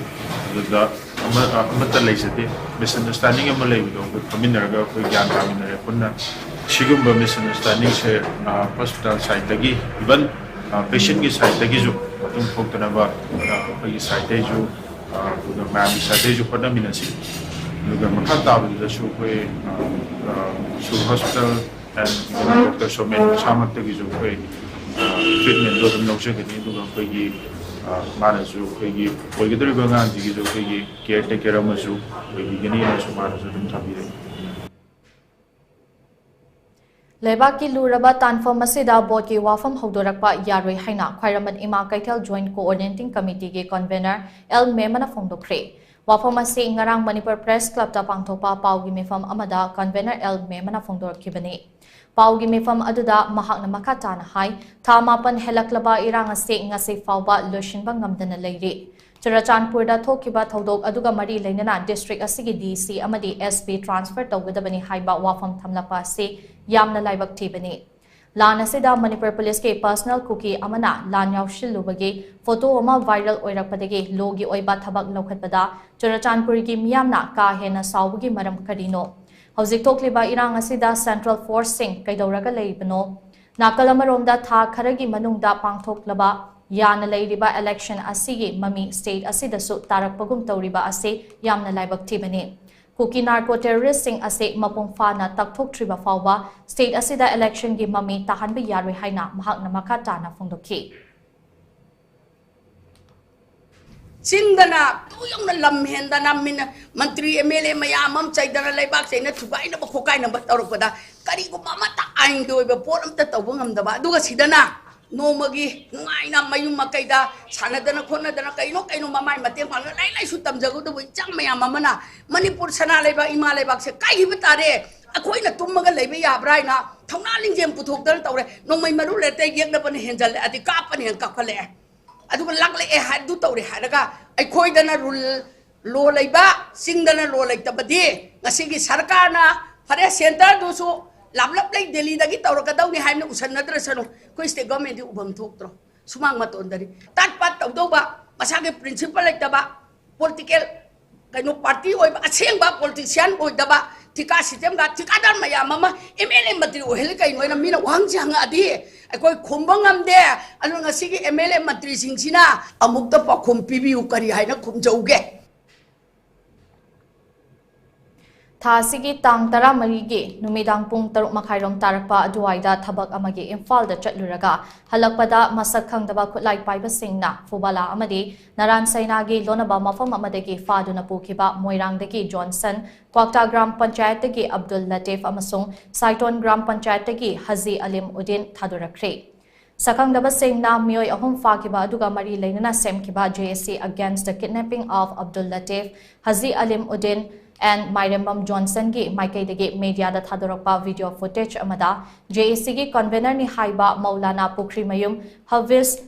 ꯑꯗꯨꯗ ꯑꯃ-, ꯑꯃꯠꯇ ꯂꯩꯖꯗꯦ꯫ ꯃꯤꯁꯑꯟꯗꯔꯁꯇꯦꯟꯗꯤꯡ ꯑꯃ ꯂꯩꯕꯗꯣ ꯑꯩꯈꯣꯏ ꯐꯝꯃꯤꯟꯅꯔꯒ ꯑꯩꯈꯣꯏ ꯒ꯭ꯌꯥꯟ ꯇꯥꯃꯤꯟꯅꯔꯦ ꯄꯨꯟꯅ꯫ ꯁꯤꯒꯨꯝꯕ ꯃꯤꯁꯑꯟꯗꯔꯁꯇꯦꯟꯗꯤꯡꯁꯦ, ꯑ, ꯍꯣꯁꯄꯤꯇꯥꯜ ꯁꯥꯏꯠꯇꯒꯤ, ꯏꯚꯟ, ꯑ, ꯄꯦꯁꯦꯟꯒꯤ ꯁꯥꯏꯠꯇꯒꯤꯁꯨ ꯃꯇꯨꯡ ꯊꯣꯛꯇꯅꯕ, ꯑ, ꯑꯩꯈꯣꯏꯒꯤ ꯁꯥꯏꯠꯇꯩꯁꯨ, ꯑ, ꯑꯗꯨꯒ ꯃꯌꯥꯝꯒꯤ ꯁꯥꯏꯠꯇꯩꯁꯨ ꯍꯣꯠꯅꯃꯤꯟꯅꯁꯤ꯫ ꯑꯗꯨꯒ ꯃꯈꯥ ꯇꯥꯕꯗꯁꯨ ꯑꯩꯈꯣꯏ, ꯑ, ꯑ, ꯁꯨꯔ ꯍꯣꯁꯄꯤꯇꯥꯜ and ꯗꯣꯛꯇꯔ ꯁꯣꯃꯦꯟ ꯃꯁꯥꯃꯛꯇꯒꯤꯁꯨ ꯑꯩꯈꯣꯏ, ꯑ, ꯇ꯭ꯔꯤꯠꯃꯦꯟꯗꯣ ꯑꯗꯨꯝ ꯂꯧꯖꯒꯅꯤ꯫ ꯑꯗꯨꯒ ꯑꯩꯈꯣꯏꯒꯤ, ꯑ, ꯃꯥꯅꯁꯨ ꯑꯩꯈꯣꯏꯒꯤ ꯑꯣꯏꯒꯗꯧꯔꯤꯕ ꯑꯉꯥꯡꯁꯤꯒꯤꯁꯨ ꯑꯩꯈꯣꯏꯒꯤ ꯀꯦꯌꯔ ꯇꯦꯀꯔ ꯑꯃꯁꯨ ꯑꯣꯏꯕꯤꯒꯅꯤ ꯑꯃꯁꯨ ꯃꯥꯅꯁꯨ ꯑꯗꯨꯝ ꯊꯝꯕꯤꯔꯛꯏ꯫ ꯂꯩꯕꯥꯛꯀꯤ ꯂꯨꯔꯕ ꯇꯥꯟꯐꯝ ꯑꯁꯤꯗ ꯚꯣꯠꯀꯤ ꯋꯥꯐꯝ ꯍꯧꯗꯣꯔꯛꯄ ꯌꯥꯔꯣꯏ ꯍꯥꯏꯅ ꯈ꯭ꯋꯥꯏꯔꯝꯕꯟ ꯏꯃꯥ ꯀꯩꯊꯦꯜ ꯖꯣꯏꯟꯠ ꯀꯣꯑꯣꯔꯗꯤꯅꯦꯇꯤꯡ ꯀꯃꯤꯇꯤꯒꯤ ꯀꯟꯚꯦꯅꯔ ꯑꯦꯜ ꯃꯦꯃꯅ ꯐꯣꯡꯗꯣꯛꯈ꯭ꯔꯦ꯫ ꯋꯥꯐꯝ ꯑꯁꯤ ꯉꯔꯥꯡ ꯃꯅꯤꯄꯨꯔ ꯄ꯭ꯔꯦꯁ ꯀ꯭ꯂꯕꯇ ꯄꯥꯡꯊꯣꯛꯄ ꯄꯥꯎꯒꯤ ꯃꯤꯐꯝ ꯑꯃꯗ ꯀꯟꯚꯦꯅꯔ ꯑꯦꯜ ꯃꯦꯃꯅ ꯐꯣꯡꯗꯣꯔꯛꯈꯤꯕꯅꯤ꯫ ꯄꯥꯎꯒꯤ ꯃꯤꯐꯝ ꯑꯗꯨꯗ ꯃꯍꯥꯛꯅ ꯃꯈꯥ ꯇꯥꯅ ꯍꯥꯏ, ꯊꯥ ꯃꯥꯄꯟ ꯍꯦꯜꯂꯛꯂꯕ ꯏꯔꯥꯡ ꯑꯁꯤ ꯉꯁꯤ ꯐꯥꯎꯕ ꯂꯣꯏꯁꯤꯟꯕ ꯉꯝꯗꯅ ꯂꯩꯔꯤ꯫ ꯆꯨꯔꯆꯥꯟꯄꯨꯔꯗ ꯊꯣꯛꯈꯤꯕ ꯊꯧꯗꯣꯛ ꯑꯗꯨꯒ ꯃꯔꯤ ꯂꯩꯅꯅ ꯗꯤꯁꯇ꯭ꯔꯤꯛ ꯑꯁꯤꯒꯤ ꯗꯤ ꯁꯤ ꯑꯃꯗꯤ ꯑꯦꯁ ꯄꯤ ꯇ꯭ꯔꯥꯟꯁꯐꯔ ꯇꯧꯒꯗꯕꯅꯤ ꯍꯥꯏꯕ ꯋꯥꯐꯝ ꯊꯝꯂꯛꯄ ꯑꯁꯤ ꯌꯥꯝꯅ ꯂꯥꯏꯕꯛ ꯊꯤꯕꯅꯤ꯫ ꯂꯥꯟ ꯑꯁꯤꯗ ꯃꯅꯤꯄꯨꯔ ꯄꯨꯂꯤꯁꯀꯤ ꯄꯔꯁꯅꯦꯜ ꯀꯨꯀꯤ ꯑꯃꯅ ꯂꯥꯟ ꯌꯥꯎꯁꯤꯜꯂꯨꯕꯒꯤ ꯐꯣꯇꯣ ꯑꯃ ꯚꯥꯏꯔꯦꯜ ꯑꯣꯏꯔꯛꯄꯗꯒꯤ ꯂꯣꯒꯤ ꯑꯣꯏꯕ ꯊꯕꯛ ꯂꯧꯈꯠꯄꯗ ꯆꯨꯔꯆꯥꯟꯄꯨꯔꯒꯤ ꯃꯤꯌꯥꯝꯅ ꯀꯥ ꯍꯦꯟꯅ ꯁꯥꯎꯕꯒꯤ ꯃꯔꯝ ꯀꯔꯤꯅꯣ? ꯍꯧꯖꯤꯛ ꯊꯣꯛꯂꯤꯕ ꯏꯔꯥꯡ ꯑꯁꯤꯗ ꯁꯦꯟꯇ꯭ꯔꯦꯜ ꯐꯣꯔꯁꯁꯤꯡ ꯀꯩꯗꯧꯔꯒ ꯂꯩꯕꯅꯣ? ꯅꯥꯀꯜ ꯑꯃꯔꯣꯝꯗ ꯊꯥ ꯈꯔꯒꯤ ꯃꯅꯨꯡꯗ ꯄꯥꯡꯊꯣꯛꯂꯕ ꯌꯥꯅ ꯂꯩꯔꯤꯕ ꯏꯂꯦꯛꯁꯟ ꯑꯁꯤꯒꯤ ꯃꯃꯤ ꯁ꯭ꯇꯦꯠ ꯑꯁꯤꯗꯁꯨ ꯇꯥꯔꯛꯄꯒꯨꯝ ꯇꯧꯔꯤꯕ ꯑꯁꯤ ꯌꯥꯝꯅ ꯂꯥꯏꯕꯛ ꯊꯤꯕꯅꯤ꯫ ꯀꯨꯀꯤ ꯅꯥꯔꯀꯣ ꯇꯦꯔꯣꯔꯤꯁ꯭ꯠꯁꯤꯡ ꯑꯁꯤ ꯃꯄꯨꯡ ꯐꯥꯅ ꯇꯛꯊꯣꯛꯇ꯭ꯔꯤꯕ ꯐꯥꯎꯕ ꯁ꯭ꯇꯦꯠ ꯑꯁꯤꯗ ꯏꯂꯦꯛꯁꯟꯒꯤ ꯃꯃꯤ ꯇꯥꯍꯟꯕ ꯌꯥꯔꯣꯏ ꯍꯥꯏꯅ ꯃꯍꯥꯛꯅ ꯃꯈꯥ ꯇꯥꯅ ꯐꯣꯡꯗꯣꯛꯈꯤ꯫ ꯆꯤꯡꯗꯅ ꯇꯨ ꯌꯧꯅ ꯂꯝ ꯍꯦꯟꯗꯅ ꯃꯤꯅ ꯃꯟꯇ꯭ꯔꯤ ꯑꯦꯝ ꯑꯦꯜ ꯑꯦ ꯃꯌꯥꯝ ꯑꯃ ꯆꯩꯗꯅ ꯂꯩꯕꯥꯛ ꯆꯩꯅ ꯊꯨꯒꯥꯏꯅꯕ ꯈꯣꯠꯀꯥꯏꯅꯕ ꯇꯧꯔꯛꯄꯗ ꯀꯔꯤꯒꯨꯝꯕ ꯑꯃꯠꯇ ꯑꯥꯏꯟꯒꯤ ꯑꯣꯏꯕ ꯄꯣꯠ ꯑꯝꯇ ꯇꯧꯕ ꯉꯝꯗꯕ, ꯑꯗꯨꯒ ꯁꯤꯗꯅ ꯅꯣꯡꯃꯒꯤ ꯅꯨꯡꯉꯥꯏꯅ ꯃꯌꯨꯝ ꯃꯀꯩꯗ ꯁꯥꯟꯅꯗꯅ ꯈꯣꯠꯅꯗꯅ ꯀꯩꯅꯣ ꯀꯩꯅꯣ ꯃꯃꯥꯏ ꯃꯇꯦꯡ ꯄꯥꯡꯗꯅ ꯂꯥꯏꯔꯤꯛ ꯂꯥꯏꯁꯨ ꯇꯝꯖꯒꯗꯕ ꯏꯆꯥ ꯃꯌꯥꯝ ꯑꯃꯅ ꯃꯅꯤꯄꯨꯔ ꯁꯅꯥ ꯂꯩꯕꯥꯛ ꯏꯃꯥ ꯂꯩꯕꯥꯛꯁꯦ ꯀꯥꯏꯈꯤꯕ ꯇꯥꯔꯦ꯫ ꯑꯩꯈꯣꯏꯅ ꯇꯨꯝꯃꯒ ꯂꯩꯕ ꯌꯥꯕ꯭ꯔꯥ ꯍꯥꯏꯅ ꯊꯧꯅꯥ ꯂꯤꯡꯖꯦꯜ ꯄꯨꯊꯣꯛꯇꯅ ꯇꯧꯔꯦ꯫ ꯅꯣꯡꯃꯩ ꯃꯔꯨ ꯂꯩꯔꯇ ꯌꯦꯛꯅꯕꯅ ꯍꯦꯟꯖꯜꯂꯦ, ꯑꯗꯩ ꯀꯥꯞꯄꯅ ꯍꯦꯟꯅ ꯀꯥꯞꯈꯠꯂꯛꯑꯦ꯫ ꯑꯗꯨꯒ ꯂꯥꯛꯂꯛꯑꯦ ꯍꯥꯏ, ꯑꯗꯨ ꯇꯧꯔꯦ ꯍꯥꯏꯔꯒ ꯑꯩꯈꯣꯏꯗꯅ ꯔꯨꯜ ꯂꯣ ꯂꯩꯕ, ꯆꯤꯡꯗꯅ ꯂꯣ ꯂꯩꯇꯕꯗꯤ ꯉꯁꯤꯒꯤ ꯁꯔꯀꯥꯔꯅ ꯐꯔꯦ, ꯁꯦꯟꯇꯔꯗꯨꯁꯨ ꯂꯥꯞꯂꯞ ꯂꯩ, ꯗꯦꯜꯂꯤꯗꯒꯤ ꯇꯧꯔꯛꯀꯗꯧꯅꯤ ꯍꯥꯏꯅ ꯎꯁꯟꯅꯗ꯭ꯔꯁꯅꯨ, ꯑꯩꯈꯣꯏ ꯁ꯭ꯇꯦꯠ ꯒꯣꯔꯃꯦꯟꯗꯤ ꯎꯐꯝ ꯊꯣꯛꯇ꯭ꯔꯣ? ꯁꯨꯃꯥꯡ ꯃꯇꯣꯟꯗꯗꯤ ꯇꯠ ꯄꯠ ꯇꯧꯗꯧꯕ, ꯃꯁꯥꯒꯤ ꯄ꯭ꯔꯤꯟꯁꯤꯄꯜ ꯂꯩꯇꯕ, ꯄꯣꯂꯤꯇꯤꯀꯦꯜ ꯀꯩꯅꯣ ꯄꯥꯔꯇꯤ ꯑꯣꯏꯕ, ꯑꯁꯦꯡꯕ ꯄꯣꯂꯤꯇꯤꯁꯤꯌꯥꯟ ꯑꯣꯏꯗꯕ, ꯊꯤꯀꯥ ꯁꯤꯁꯇꯦꯝꯒ ꯊꯤꯀꯥꯗꯥꯔ ꯃꯌꯥꯝ ꯑꯃ ꯑꯦꯝ ꯑꯦꯜ ꯑꯦ ꯃꯟꯇ꯭ꯔꯤ ꯑꯣꯏꯍꯜꯂꯤ ꯀꯩꯅꯣ ꯍꯥꯏꯅ ꯃꯤꯅ ꯋꯥꯍꯪꯁꯤ ꯍꯪꯉꯛꯑꯗꯤ ꯑꯩꯈꯣꯏ ꯈꯨꯝꯕ ꯉꯝꯗꯦ꯫ ꯑꯗꯨꯅ ꯉꯁꯤꯒꯤ ꯑꯦꯝ ꯑꯦꯜ ꯑꯦ ꯃꯟꯇ꯭ꯔꯤꯁꯤꯡꯁꯤꯅ ꯑꯃꯨꯛꯇ ꯄꯥꯎꯈꯨꯝ ꯄꯤꯕꯤꯌꯨ, ꯀꯔꯤ ꯍꯥꯏꯅ ꯈꯨꯝꯖꯧꯒꯦ? ꯊꯥ ꯑꯁꯤꯒꯤ ꯇꯥꯡ ꯇꯔꯥꯃꯔꯤꯒꯤ ꯅꯨꯃꯤꯗꯥꯡ ꯄꯨꯡ ꯇꯔꯨꯛ ꯃꯈꯥꯏꯔꯣꯝ ꯇꯥꯔꯛꯄ ꯑꯗꯨꯋꯥꯏꯗ ꯊꯕꯛ ꯑꯃꯒꯤ ꯏꯝꯐꯥꯜꯗ ꯆꯠꯂꯨꯔꯒ ꯍꯜꯂꯛꯄꯗ ꯃꯁꯛ ꯈꯪꯗꯕ ꯈꯨꯠꯂꯥꯏ ꯄꯥꯏꯕꯁꯤꯡꯅ ꯐꯨꯕꯥꯂꯥ ꯑꯃꯗꯤ ꯅꯔꯥꯟ ꯁꯩꯅꯥꯒꯤ ꯂꯣꯟꯅꯕ ꯃꯐꯝ ꯑꯃꯗꯒꯤ ꯐꯥꯗꯨꯅ ꯄꯨꯈꯤꯕ ꯃꯣꯏꯔꯥꯡꯗꯒꯤ ꯖꯣꯟꯁꯟ, ꯀ꯭ꯋꯥꯛꯇꯥ ꯒ꯭ꯔꯥꯝ ꯄꯟꯆꯥꯌꯠꯇꯒꯤ ꯑꯕꯗꯨꯜ ꯂꯇꯤꯐ ꯑꯃꯁꯨꯡ ꯁꯥꯏꯇꯣꯟ ꯒ꯭ꯔꯥꯝ ꯄꯟꯆꯥꯌꯠꯇꯒꯤ ꯍꯖꯤ ꯑꯂꯤꯝ ꯎꯗꯤꯟ ꯊꯥꯗꯣꯔꯛꯈ꯭ꯔꯦ꯫ ꯁꯛꯈꯪꯗꯕꯁꯤꯡꯅ ꯃꯤꯑꯣꯏ ꯑꯍꯨꯝ ꯐꯥꯈꯤꯕ ꯑꯗꯨꯒ ꯃꯔꯤ ꯂꯩꯅꯅ ꯁꯦꯝꯈꯤꯕ J A C Against the Kidnapping of Abdul Latif, Haji Alim Uddin and Mairembam Johnsonꯒꯤ ꯃꯥꯏꯀꯩꯗꯒꯤ ꯃꯦꯗꯤꯌꯥꯗ ꯊꯥꯗꯣꯔꯛꯄ ꯚꯤꯗꯤꯑꯣ ꯐꯨꯇꯦꯖ ꯑꯃꯗ J A Cꯒꯤ ꯀꯟꯚꯦꯅꯔꯅꯤ ꯍꯥꯏꯕ ꯃꯧꯂꯥꯅꯥ ꯄꯨꯈ꯭ꯔꯤꯃꯌꯨꯝ ꯍꯥꯐꯤꯖ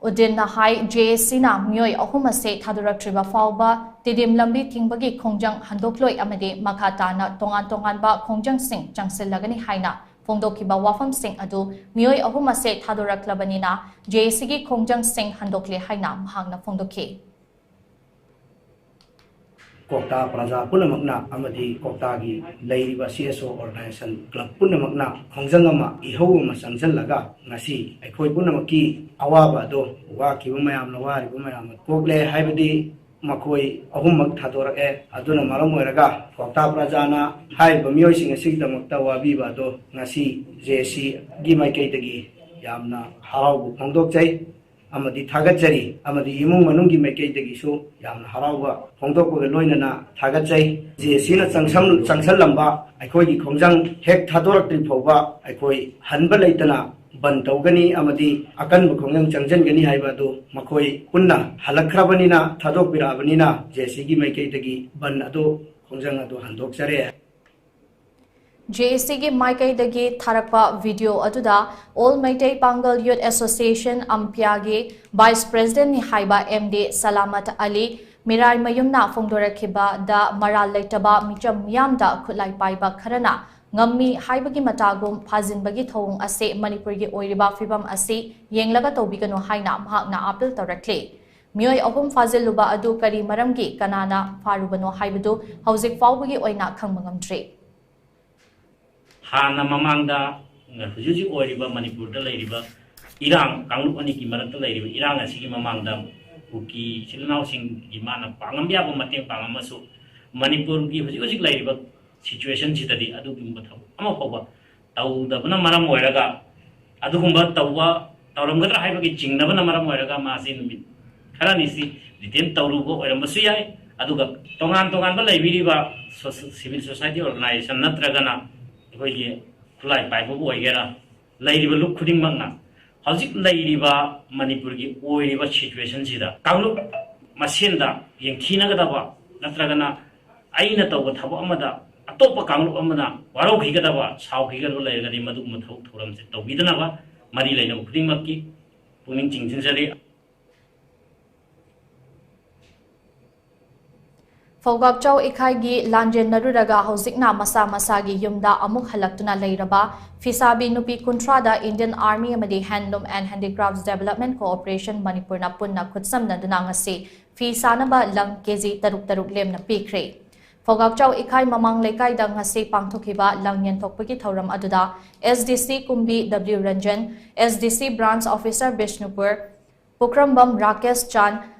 ꯎꯗꯤꯟꯅ ꯍꯥꯏ, J A Cꯅ ꯃꯤꯑꯣꯏ ꯑꯍꯨꯝ ꯑꯁꯦ ꯊꯥꯗꯣꯔꯛꯇ꯭ꯔꯤꯕ ꯐꯥꯎꯕ ꯇꯤꯗꯤꯝ ꯂꯝꯕꯤ ꯊꯤꯡꯕꯒꯤ ꯈꯣꯡꯖꯪ ꯍꯟꯗꯣꯛꯂꯣꯏ ꯑꯃꯗꯤ ꯃꯈꯥ ꯇꯥꯅ ꯇꯣꯉꯥꯟ ꯇꯣꯉꯥꯟꯕ ꯈꯣꯡꯖꯪꯁꯤꯡ ꯆꯪꯁꯤꯜꯂꯒꯅꯤ ꯍꯥꯏꯅ ꯐꯣꯡꯗꯣꯛꯈꯤꯕ ꯋꯥꯐꯝꯁꯤꯡ ꯑꯗꯨ ꯃꯤꯑꯣꯏ ꯑꯍꯨꯝ ꯑꯁꯦ ꯊꯥꯗꯣꯔꯛꯂꯕꯅꯤꯅ J A Cꯒꯤ ꯈꯣꯡꯖꯪꯁꯤꯡ ꯍꯟꯗꯣꯛꯂꯦ ꯍꯥꯏꯅ ꯃꯍꯥꯛꯅ ꯐꯣꯡꯗꯣꯛꯈꯤ꯫ ꯀ꯭ꯋꯥꯛꯇꯥ ꯄ꯭ꯔꯖꯥ ꯄꯨꯝꯅꯃꯛꯅ ꯑꯃꯗꯤ ꯀ꯭ꯋꯥꯛꯇꯥꯒꯤ ꯂꯩꯔꯤꯕ C S O organization club ꯄꯨꯝꯅꯃꯛꯅ ꯈꯣꯡꯖꯪ ꯑꯃ, ꯏꯍꯧ ꯑꯃ ꯆꯪꯁꯤꯜꯂꯒ ꯉꯁꯤ ꯑꯩꯈꯣꯏ ꯄꯨꯝꯅꯃꯛꯀꯤ ꯑꯋꯥꯕ ꯑꯗꯣ, ꯋꯥꯈꯤꯕ ꯃꯌꯥꯝꯅ ꯋꯥꯔꯤꯕ ꯃꯌꯥꯝ ꯑꯗꯨ ꯀꯣꯛꯂꯦ ꯍꯥꯏꯕꯗꯤ ꯃꯈꯣꯏ ꯑꯍꯨꯝꯃꯛ ꯊꯥꯗꯣꯔꯛꯑꯦ꯫ ꯑꯗꯨꯅ ꯃꯔꯝ ꯑꯣꯏꯔꯒ ꯀ꯭ꯋꯥꯛꯇꯥ ꯄ꯭ꯔꯖꯥꯅ ꯍꯥꯏꯔꯤꯕ ꯃꯤꯑꯣꯏꯁꯤꯡ ꯑꯁꯤꯒꯤꯗꯃꯛꯇ ꯋꯥꯕꯤꯕ ꯑꯗꯣ ꯉꯁꯤ J A Cꯒꯤ ꯃꯥꯏꯀꯩꯗꯒꯤ ꯌꯥꯝꯅ ꯍꯔꯥꯎꯕ ꯐꯣꯡꯗꯣꯛꯆꯩ ꯑꯃꯗꯤ ꯊꯥꯒꯠꯆꯔꯤ, ꯑꯃꯗꯤ ꯏꯃꯨꯡ ꯃꯅꯨꯡꯒꯤ ꯃꯥꯏꯀꯩꯗꯒꯤꯁꯨ ꯌꯥꯝꯅ ꯍꯔꯥꯎꯕ ꯐꯣꯡꯗꯣꯛꯄꯒ ꯂꯣꯏꯅꯅ ꯊꯥꯒꯠꯆꯩ꯫ J A Cꯅ ꯆꯪꯁꯝ-, ꯆꯪꯁꯜꯂꯝꯕ ꯑꯩꯈꯣꯏꯒꯤ ꯈꯣꯡꯖꯪ ꯍꯦꯛ ꯊꯥꯗꯣꯔꯛꯇ꯭ꯔꯤ ꯐꯥꯎꯕ ꯑꯩꯈꯣꯏ ꯍꯟꯕ ꯂꯩꯇꯅ ꯕꯟ ꯇꯧꯒꯅꯤ ꯑꯃꯗꯤ ꯑꯀꯟꯕ ꯈꯣꯡꯖꯪ ꯆꯪꯁꯤꯟꯒꯅꯤ ꯍꯥꯏꯕ ꯑꯗꯨ ꯃꯈꯣꯏ ꯄꯨꯟꯅ ꯍꯜꯂꯛꯈ꯭ꯔꯕꯅꯤꯅ, ꯊꯥꯗꯣꯛꯄꯤꯔꯛꯑꯕꯅꯤꯅ J A Cꯒꯤ ꯃꯥꯏꯀꯩꯗꯒꯤ ꯕꯟ ꯑꯗꯨ, ꯈꯣꯡꯖꯪ ꯑꯗꯨ ꯍꯟꯗꯣꯛꯆꯔꯦ꯫ ꯖꯦ ꯑꯦ ꯁꯤꯒꯤ ꯃꯥꯏꯀꯩꯗꯒꯤ ꯊꯥꯔꯛꯄ ꯚꯤꯗꯤꯑꯣ ꯑꯗꯨꯗ All Meitei Pangal Youth Association ꯑꯝꯄꯤꯌꯥꯒꯤ ꯚꯥꯏꯁ ꯄ꯭ꯔꯦꯁꯤꯗꯦꯟꯠꯅꯤ ꯍꯥꯏꯕ ꯑꯦꯝ ꯗꯤ ꯁꯂꯥꯃꯠ ꯑꯂꯤ, ꯃꯤꯔꯥꯏꯃꯌꯨꯝꯅ ꯐꯣꯡꯗꯣꯔꯛꯈꯤꯕꯗ ꯃꯔꯥꯜ ꯂꯩꯇꯕ ꯃꯤꯆꯝ ꯃꯤꯌꯥꯝꯗ ꯈꯨꯠꯂꯥꯏ ꯄꯥꯏꯕ ꯈꯔꯅ ꯉꯝꯃꯤ ꯍꯥꯏꯕꯒꯤ ꯃꯇꯥꯒꯨꯝ ꯐꯥꯖꯤꯟꯕꯒꯤ ꯊꯧꯑꯣꯡ ꯑꯁꯤ ꯃꯅꯤꯄꯨꯔꯒꯤ ꯑꯣꯏꯔꯤꯕ ꯐꯤꯕꯝ ꯑꯁꯤ ꯌꯦꯡꯂꯒ ꯇꯧꯕꯤꯒꯅꯨ ꯍꯥꯏꯅ ꯃꯍꯥꯛꯅ ꯑꯥꯄꯤꯜ ꯇꯧꯔꯛꯂꯤ꯫ ꯃꯤꯑꯣꯏ ꯑꯍꯨꯝ ꯐꯥꯖꯤꯜꯂꯨꯕ ꯑꯗꯨ ꯀꯔꯤ ꯃꯔꯝꯒꯤ, ꯀꯅꯥꯅ ꯐꯥꯔꯨꯕꯅꯣ ꯍꯥꯏꯕꯗꯨ ꯍꯧꯖꯤꯛ ꯐꯥꯎꯕꯒꯤ ꯑꯣꯏꯅ ꯈꯪꯕ ꯉꯝꯗ꯭ꯔꯤ꯫ ꯍꯥꯟꯅ ꯃꯃꯥꯡꯗ ꯍꯧꯖꯤꯛ ꯍꯧꯖꯤꯛ ꯑꯣꯏꯔꯤꯕ ꯃꯅꯤꯄꯨꯔꯗ ꯂꯩꯔꯤꯕ ꯏꯔꯥꯡ, ꯀꯥꯡꯂꯨꯞ ꯑꯅꯤꯒꯤ ꯃꯔꯛꯇ ꯂꯩꯔꯤꯕ ꯏꯔꯥꯡ ꯑꯁꯤꯒꯤ ꯃꯃꯥꯡꯗ ꯀꯨꯀꯤ ꯏꯆꯤꯜ ꯏꯅꯥꯎꯁꯤꯡꯒꯤ ꯃꯥꯅ ꯄꯥꯡꯉꯝꯕ ꯌꯥꯕ ꯃꯇꯦꯡ ꯄꯥꯡꯉꯝꯃꯁꯨ, ꯃꯅꯤꯄꯨꯔꯒꯤ ꯍꯧꯖꯤꯛ ꯍꯧꯖꯤꯛ ꯂꯩꯔꯤꯕ ꯁꯤꯆꯨꯋꯦꯁꯟꯁꯤꯗꯗꯤ ꯑꯗꯨꯒꯨꯝꯕ ꯊꯕꯛ ꯑꯃ ꯐꯥꯎꯕ ꯇꯧꯗꯕꯅ ꯃꯔꯝ ꯑꯣꯏꯔꯒ, ꯑꯗꯨꯒꯨꯝꯕ ꯇꯧꯕ, ꯇꯧꯔꯝꯒꯗ꯭ꯔꯥ ꯍꯥꯏꯕꯒꯤ ꯆꯤꯡꯅꯕꯅ ꯃꯔꯝ ꯑꯣꯏꯔꯒ ꯃꯥꯁꯤ ꯅꯨꯃꯤꯠ ꯈꯔꯅꯤꯁꯤ ꯗꯤꯇꯦꯟ ꯇꯧꯔꯨꯕ ꯑꯣꯏꯔꯝꯕꯁꯨ ꯌꯥꯏ꯫ ꯑꯗꯨꯒ ꯇꯣꯉꯥꯟ ꯇꯣꯉꯥꯟꯕ ꯂꯩꯕꯤꯔꯤꯕ ꯁꯣ-, ꯁꯤꯚꯤꯜ ꯁꯣꯁꯥꯏꯇꯤ ꯑꯣꯔꯒꯅꯥꯏꯖꯦꯁꯟ ꯅꯠꯇ꯭ꯔꯒꯅ ꯑꯩꯈꯣꯏꯒꯤ ꯈꯨꯠꯂꯥꯏ ꯄꯥꯏꯕꯕꯨ ꯑꯣꯏꯒꯦꯔꯥ, ꯂꯩꯔꯤꯕ ꯂꯨꯞ ꯈꯨꯗꯤꯡꯃꯛꯅ ꯍꯧꯖꯤꯛ ꯂꯩꯔꯤꯕ ꯃꯅꯤꯄꯨꯔꯒꯤ ꯑꯣꯏꯔꯤꯕ ꯁꯤꯆꯨꯋꯦꯁꯟꯁꯤꯗ ꯀꯥꯡꯂꯨꯞ ꯃꯁꯦꯟꯗ ꯌꯦꯡꯊꯤꯅꯒꯗꯕ ꯅꯠꯇ꯭ꯔꯒꯅ ꯑꯩꯅ ꯇꯧꯕ ꯊꯕꯛ ꯑꯃꯗ ꯑꯇꯣꯞꯄ ꯀꯥꯡꯂꯨꯞ ꯑꯃꯅ ꯋꯥꯔꯧꯈꯤꯒꯗꯕ, ꯁꯥꯎꯈꯤꯒꯗꯕ ꯂꯩꯔꯒꯗꯤ ꯃꯗꯨꯒꯨꯝꯕ ꯊꯕꯛ ꯊꯧꯔꯝꯁꯦ ꯇꯧꯕꯤꯗꯅꯕ ꯃꯔꯤ ꯂꯩꯅꯕ ꯈꯨꯗꯤꯡꯃꯛꯀꯤ ꯄꯨꯛꯅꯤꯡ ꯆꯤꯡꯁꯤꯟꯖꯔꯤ꯫ ꯐꯧꯒꯥꯛꯆꯥꯎ ꯏꯈꯥꯏꯒꯤ ꯂꯥꯟꯖꯦꯟꯅꯔꯨꯔꯒ ꯍꯧꯖꯤꯛꯅ ꯃꯁꯥ ꯃꯁꯥꯒꯤ ꯌꯨꯝꯗ ꯑꯃꯨꯛ ꯍꯜꯂꯛꯇꯨꯅ ꯂꯩꯔꯕ ꯐꯤꯁꯥꯕꯤ ꯅꯨꯄꯤ ꯀꯨꯟꯊ꯭ꯔꯥꯗ Indian Army ꯑꯃꯗꯤ Handloom and Handicrafts Development Corporation ꯃꯅꯤꯄꯨꯔꯅ ꯄꯨꯟꯅ ꯈꯨꯠꯁꯝꯅꯗꯨꯅ ꯉꯁꯤ ꯐꯤ ꯁꯥꯅꯕ ꯂꯪ ꯀꯦꯖꯤ ꯇꯔꯨꯛ ꯇꯔꯨꯛ ꯂꯦꯝꯅ ꯄꯤꯈ꯭ꯔꯦ꯫ ꯐꯧꯒꯥꯛꯆꯥꯎ ꯏꯈꯥꯏ ꯃꯃꯥꯡ ꯂꯩꯀꯥꯏꯗ ꯉꯁꯤ ꯄꯥꯡꯊꯣꯛꯈꯤꯕ ꯂꯪ ꯌꯦꯟꯊꯣꯛꯄꯒꯤ ꯊꯧꯔꯝ ꯑꯗꯨꯗ S D C ꯀꯨꯝꯕꯤ W Ranjan, S D C Branch Officer Bishnupur, ꯄꯨꯈ꯭ꯔꯝꯕꯝ ꯔꯥꯀꯦꯁ ꯆꯥꯟ,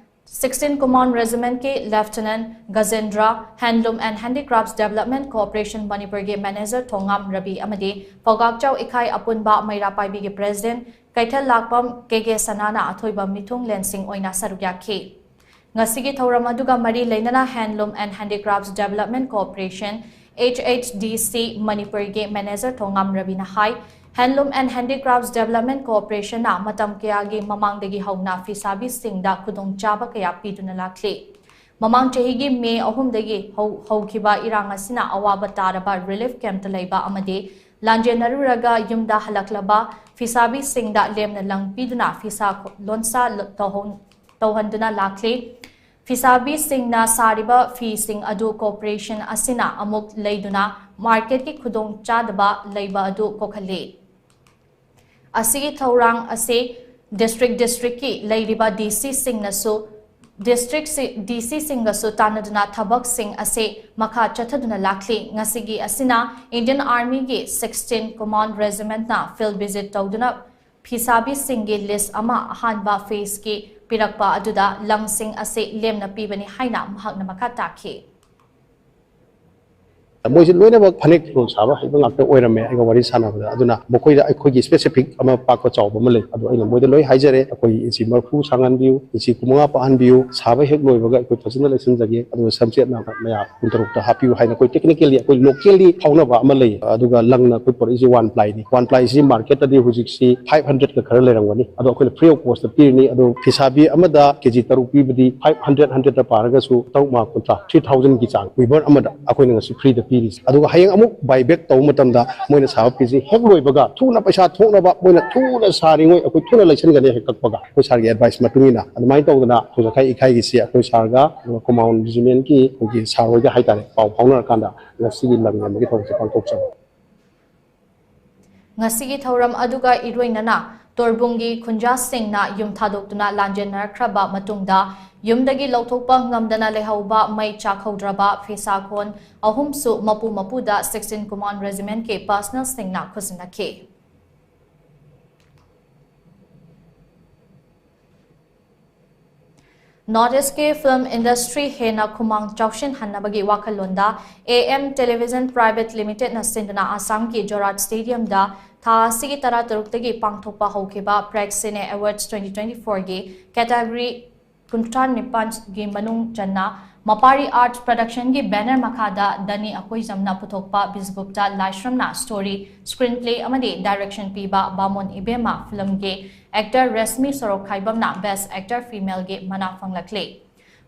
sixteen Command Regiment ꯀꯤ Lieutenant ꯒꯖꯦꯟꯗ꯭ꯔ, Handloom and Handicrafts Development Corporation ꯃꯅꯤꯄꯨꯔꯒꯤ manager ꯊꯣꯉꯥꯝ ꯔꯕꯤ ꯑꯃꯗꯤ ꯐꯧꯒꯥꯛꯆꯥꯎ ꯏꯈꯥꯏ ꯑꯄꯨꯟꯕ ꯃꯩꯔꯥ ꯄꯥꯏꯕꯤꯒꯤ president ꯀꯩꯊꯦꯜ ꯂꯥꯛꯄꯝ ꯀꯦ ꯀꯦ ꯁꯅꯥꯅ ꯑꯊꯣꯏꯕ ꯃꯤꯊꯨꯡ ꯂꯦꯟꯁꯤꯡ ꯑꯣꯏꯅ ꯁꯔꯨꯛ ꯌꯥꯈꯤ꯫ ꯉꯁꯤꯒꯤ ꯊꯧꯔꯝ ꯑꯗꯨꯒ ꯃꯔꯤ ꯂꯩꯅꯅ Handloom and Handicrafts Development Corporation, H H D C ꯃꯅꯤꯄꯨꯔꯒꯤ manager Thongam ꯔꯕꯤꯅ high, Handloom and Handicrafts Development Corporation ꯅ ꯃꯇꯝ ꯀꯌꯥꯒꯤ ꯃꯃꯥꯡꯗꯒꯤ ꯍꯧꯅ ꯐꯤꯁꯥꯕꯤꯁꯤꯡꯗ ꯈꯨꯗꯣꯡꯆꯥꯕ ꯀꯌꯥ ꯄꯤꯗꯨꯅ ꯂꯥꯛꯂꯤ꯫ ꯃꯃꯥꯡ ꯆꯍꯤꯒꯤ ꯃꯦ ꯑꯍꯨꯝꯗꯒꯤ ꯍꯧ-, ꯍꯧꯈꯤꯕ ꯏꯔꯥꯡ ꯑꯁꯤꯅ ꯑꯋꯥꯕ ꯇꯥꯔꯕ ꯔꯤꯂꯤꯐ ꯀꯦꯝꯞꯇ ꯂꯩꯕ ꯑꯃꯗꯤ ꯂꯥꯟꯖꯦꯟꯅꯔꯨꯔꯒ ꯌꯨꯝꯗ ꯍꯜꯂꯛꯂꯕ ꯐꯤꯁꯥꯕꯤꯁꯤꯡꯗ ꯂꯦꯝꯅ ꯂꯪ ꯄꯤꯗꯨꯅ ꯐꯤꯁꯥ ꯈꯣ-, ꯂꯣꯟꯁꯥ ꯂ-, ꯇꯧꯍꯧ-, ꯇꯧꯍꯟꯗꯨꯅ ꯂꯥꯛꯂꯤ꯫ ꯐꯤꯁꯥꯕꯤꯁꯤꯡꯅ ꯁꯥꯔꯤꯕ ꯐꯤꯁꯤꯡ ꯑꯗꯨ ꯀꯣꯔꯄꯣꯔꯦꯁꯟ ꯑꯁꯤꯅ ꯑꯃꯨꯛ ꯂꯩꯗꯨꯅ ꯃꯥꯔꯀꯦꯠꯀꯤ ꯈꯨꯗꯣꯡꯆꯥꯗꯕ ꯂꯩꯕ ꯑꯗꯨ ꯀꯣꯛꯍꯜꯂꯤ꯫ ꯑꯁꯤꯒꯤ ꯊꯧꯔꯥꯡ ꯑꯁꯤ ꯗꯤꯁꯇ꯭ꯔꯤꯛ ꯗꯤꯁꯇ꯭ꯔꯤꯛꯀꯤ ꯂꯩꯔꯤꯕ ꯗꯤ ꯁꯤꯁꯤꯡꯅꯁꯨ, ꯗꯤꯁꯇ꯭ꯔꯤꯛ ꯗꯤ ꯁꯤꯁꯤꯡꯒꯁꯨ ꯇꯥꯟꯅꯗꯨꯅ ꯊꯕꯛꯁꯤꯡ ꯑꯁꯤ ꯃꯈꯥ ꯆꯠꯊꯗꯨꯅ ꯂꯥꯛꯂꯤ꯫ ꯉꯁꯤꯒꯤ ꯑꯁꯤꯅ ꯏꯟꯗꯤꯌꯟ ꯑꯥꯔꯃꯤꯒꯤ ꯁꯤꯛꯁꯇꯤꯟ ꯀꯃꯥꯟ ꯔꯦꯖꯤꯃꯦꯟꯠꯅ ꯐꯤꯜꯗ ꯚꯤꯖꯤꯠ ꯇꯧꯗꯨꯅ ꯐꯤꯁꯥꯕꯤꯁꯤꯡꯒꯤ ꯂꯤꯁ ꯑꯃ ꯑꯍꯥꯟꯕ ꯐꯦꯖꯀꯤ ꯄꯤꯔꯛꯄ ꯑꯗꯨꯗ ꯂꯪꯁꯤꯡ ꯑꯁꯤ ꯂꯦꯝꯅ ꯄꯤꯕꯅꯤ ꯍꯥꯏꯅ ꯃꯍꯥꯛꯅ ꯃꯈꯥ ꯇꯥꯈꯤ꯫ ꯃꯣꯏꯁꯦ ꯂꯣꯏꯅꯃꯛ ꯐꯅꯦꯛ ꯐꯤꯔꯣꯜ ꯁꯥꯕ ꯍꯩꯕ ꯉꯥꯛꯇ ꯑꯣꯏꯔꯝꯃꯦ ꯑꯩꯒ ꯋꯥꯔꯤ ꯁꯥꯟꯅꯕꯗ꯫ ꯑꯗꯨꯅ ꯃꯈꯣꯏꯗ ꯑꯩꯈꯣꯏꯒꯤ ꯁ꯭ꯄꯦꯁꯤꯐꯤꯛ ꯑꯃ ꯄꯥꯛꯄ ꯆꯥꯎꯕ ꯑꯃ ꯂꯩ, ꯑꯗꯣ ꯑꯩꯅ ꯃꯣꯏꯗ ꯂꯣꯏ ꯍꯥꯏꯖꯔꯦ, ꯑꯩꯈꯣꯏ ꯏꯟꯆꯤ ꯃꯔꯐꯨ ꯁꯥꯡꯍꯟꯕꯤꯌꯨ, ꯏꯟꯆꯤ ꯀꯨꯟꯃꯉꯥ ꯄꯥꯛꯍꯟꯕꯤꯌꯨ, ꯁꯥꯕ ꯍꯦꯛ ꯂꯣꯏꯕꯒ ꯑꯩꯈꯣꯏ ꯐꯖꯅ ꯂꯩꯁꯤꯟꯖꯒꯦ, ꯑꯗꯨꯒ ꯁꯝꯆꯦꯠꯅ ꯃꯌꯥ ꯀꯨꯟꯇꯔꯨꯛꯇ ꯍꯥꯞꯄꯤꯌꯨ ꯍꯥꯏꯅ ꯑꯩꯈꯣꯏ ꯇꯦꯛꯅꯤꯀꯦꯜꯂꯤ ꯑꯩꯈꯣꯏ ꯂꯣꯀꯦꯜꯂꯤ ꯐꯥꯎꯅꯕ ꯑꯃ ꯂꯩ꯫ ꯑꯗꯨꯒ ꯂꯪꯅ ꯑꯩꯈꯣꯏ ꯄꯨꯔꯛꯏꯁꯤ ꯋꯥꯟ ꯄ꯭ꯂꯥꯏꯅꯤ꯫ ꯋꯥꯟ ꯄ꯭ꯂꯥꯏꯁꯤ ꯃꯥꯔꯀꯦꯠꯇꯗꯤ ꯍꯧꯖꯤꯛꯁꯤ ꯐꯥꯏꯚ ꯍꯟꯗ꯭ꯔꯦꯠꯀ ꯈꯔ ꯂꯩꯔꯝꯒꯅꯤ, ꯑꯗꯣ ꯑꯩꯈꯣꯏꯅ ꯐ꯭ꯔꯤ ꯑꯣꯐ ꯀꯣꯁꯇ ꯄꯤꯔꯤꯅꯤ꯫ ꯑꯗꯣ ꯐꯤꯁꯥꯕꯤ ꯑꯃꯗ ꯀꯦꯖꯤ ꯇꯔꯨꯛ ꯄꯤꯕꯗꯤ ꯐꯥꯏꯚ ꯍꯟꯗ꯭ꯔꯦꯠ, ꯍꯟꯗ꯭ꯔꯦꯠꯇ ꯄꯥꯔꯒꯁꯨ ꯇꯔꯨꯛ ꯃꯉꯥ ꯀꯨꯟꯊ꯭ꯔꯥ, ꯊ꯭ꯔꯤ ꯊꯥꯎꯖꯟꯒꯤ ꯆꯥꯡ ꯋꯤꯚꯔ ꯑꯃꯗ ꯑꯩꯈꯣꯏꯅ ꯉꯁꯤ ꯐ꯭ꯔꯤꯗ ꯄꯤꯔꯤꯁꯤ꯫ ꯑꯗꯨꯒ ꯍꯌꯦꯡ ꯑꯃꯨꯛ ꯕꯥꯏ ꯕꯦꯛ ꯇꯧꯕ ꯃꯇꯝꯗ ꯃꯣꯏꯅ ꯁꯥꯕ ꯐꯤꯁꯤ ꯍꯦꯛ ꯂꯣꯏꯕꯒ ꯊꯨꯅ ꯄꯩꯁꯥ ꯊꯣꯛꯅꯕ ꯃꯣꯏꯅ ꯊꯨꯅ ꯁꯥꯔꯤꯉꯣꯏ ꯑꯩꯈꯣꯏ ꯊꯨꯅ ꯂꯩꯁꯟꯒꯅꯤ ꯍꯦꯛ ꯀꯛꯄꯒ꯫ ꯑꯩꯈꯣꯏ ꯁꯥꯔꯒꯤ ꯑꯦꯗꯚꯥꯏꯁ ꯃꯇꯨꯡ ꯏꯟꯅ ꯑꯗꯨꯃꯥꯏꯅ ꯇꯧꯗꯅ ꯑꯩꯈꯣꯏ ꯂꯩꯀꯥꯏ ꯏꯀꯥꯏꯒꯤꯁꯤ ꯑꯩꯈꯣꯏ ꯁꯥꯔꯒ ꯑꯗꯨꯒ ꯀꯃꯥꯎꯟ ꯔꯤꯖꯤꯃꯦꯟꯒꯤ ꯑꯩꯈꯣꯏꯒꯤ ꯁꯥꯔ ꯍꯣꯏꯒ ꯍꯥꯏꯇꯥꯔꯦ ꯄꯥꯎ ꯐꯥꯎꯅꯔꯀꯥꯟꯗ ꯉꯁꯤꯒꯤ ꯂꯪ ꯂꯦꯟꯕꯒꯤ ꯊꯕꯛꯁꯦ ꯄꯥꯡꯊꯣꯛꯆꯕꯅꯤ꯫ ꯉꯁꯤꯒꯤ ꯊꯧꯔꯝ ꯑꯗꯨꯒ ꯏꯔꯣꯏꯅꯅ ꯇꯣꯔꯕꯨꯡꯒꯤ ꯈꯨꯟꯖꯥꯁꯤꯡꯅ ꯌꯨꯝ ꯊꯥꯗꯣꯛꯇꯨꯅ ꯂꯥꯟꯖꯦꯟꯅꯔꯛꯈ꯭ꯔꯕ ꯃꯇꯨꯡꯗ ꯌꯨꯝꯗꯒꯤ ꯂꯧꯊꯣꯛꯄ ꯉꯝꯗꯅ ꯂꯩꯍꯧꯕ ꯃꯩ ꯆꯥꯛꯍꯧꯗ꯭ꯔꯕ ꯐꯤꯁꯥꯈꯣꯟ ꯑꯍꯨꯝꯁꯨ ꯃꯄꯨ ꯃꯄꯨꯗ ꯁꯤꯛꯁꯇꯤꯟ ꯀꯃꯥꯟ ꯔꯦꯖꯤꯃꯦꯟꯠꯀꯤ ꯄꯥꯔꯁꯅꯦꯜꯁꯤꯡꯅ ꯈꯨꯠꯁꯤꯟꯅꯈꯤ꯫ ꯅꯣꯔꯠ ꯏꯁ꯭ꯠꯀꯤ ꯐꯤꯜꯝ ꯏꯟꯗꯁꯇ꯭ꯔꯤ ꯍꯦꯟꯅ ꯈꯨꯃꯥꯡ ꯆꯥꯎꯁꯤꯟꯍꯟꯅꯕꯒꯤ ꯋꯥꯈꯜꯂꯣꯟꯗ ꯑꯦ ꯑꯦꯝ ꯇꯦꯂꯤꯚꯤꯖꯟ ꯄ꯭ꯔꯥꯏꯚꯦꯠ ꯂꯤꯃꯤꯇꯦꯗꯅ ꯁꯤꯟꯗꯨꯅ ꯑꯁꯥꯝꯒꯤ ꯖꯣꯔꯥꯠ ꯁ꯭ꯇꯦꯗꯤꯌꯝꯗ ꯊꯥ ꯑꯁꯤꯒꯤ ꯇꯔꯥꯇꯔꯨꯛꯇꯒꯤ ꯄꯥꯡꯊꯣꯛꯄ ꯍꯧꯈꯤꯕ ꯄ꯭ꯔꯦꯛ ꯁꯤꯅꯦ ꯑꯦꯋꯥꯔꯗꯁ ꯇ꯭ꯋꯦꯟꯇꯤ ꯇ꯭ꯋꯦꯟꯇꯤ ꯐꯣꯔꯒꯤ ꯀꯦꯇꯥꯒꯣꯔꯤ ꯀꯨꯟꯊ꯭ꯔꯥ ꯅꯤꯄꯥꯟꯒꯤ ꯃꯅꯨꯡ ꯆꯟꯅ ꯃꯄꯥꯔꯤ ꯑꯥꯔꯠꯁ ꯄ꯭ꯔꯗꯛꯁꯟꯒꯤ ꯕꯦꯅꯔ ꯃꯈꯥꯗ ꯗꯅꯤ ꯑꯀꯣꯏꯖꯝꯅ ꯄꯨꯊꯣꯛꯄ ꯕꯤꯁꯒꯨꯞꯇ ꯂꯥꯏꯁ꯭ꯔꯝꯅ ꯁ꯭ꯇꯣꯔꯤ, ꯁ꯭ꯀ꯭ꯔꯤꯟ ꯄ꯭ꯂꯦ ꯑꯃꯗꯤ ꯗꯥꯏꯔꯦꯛꯁꯟ ꯄꯤꯕ ꯕꯥꯃꯣꯟ ꯏꯕꯦꯝꯃ ꯐꯤꯜꯝꯒꯤ ꯑꯦꯛꯇꯔ ꯔꯦꯁꯃꯤ ꯁꯣꯔꯣꯛꯈꯥꯏꯕꯝꯅ ꯕꯦꯁ꯭ꯠ ꯑꯦꯛꯇꯔ ꯐꯤꯃꯦꯜꯒꯤ ꯃꯅꯥ ꯐꯪꯂꯛꯂꯤ꯫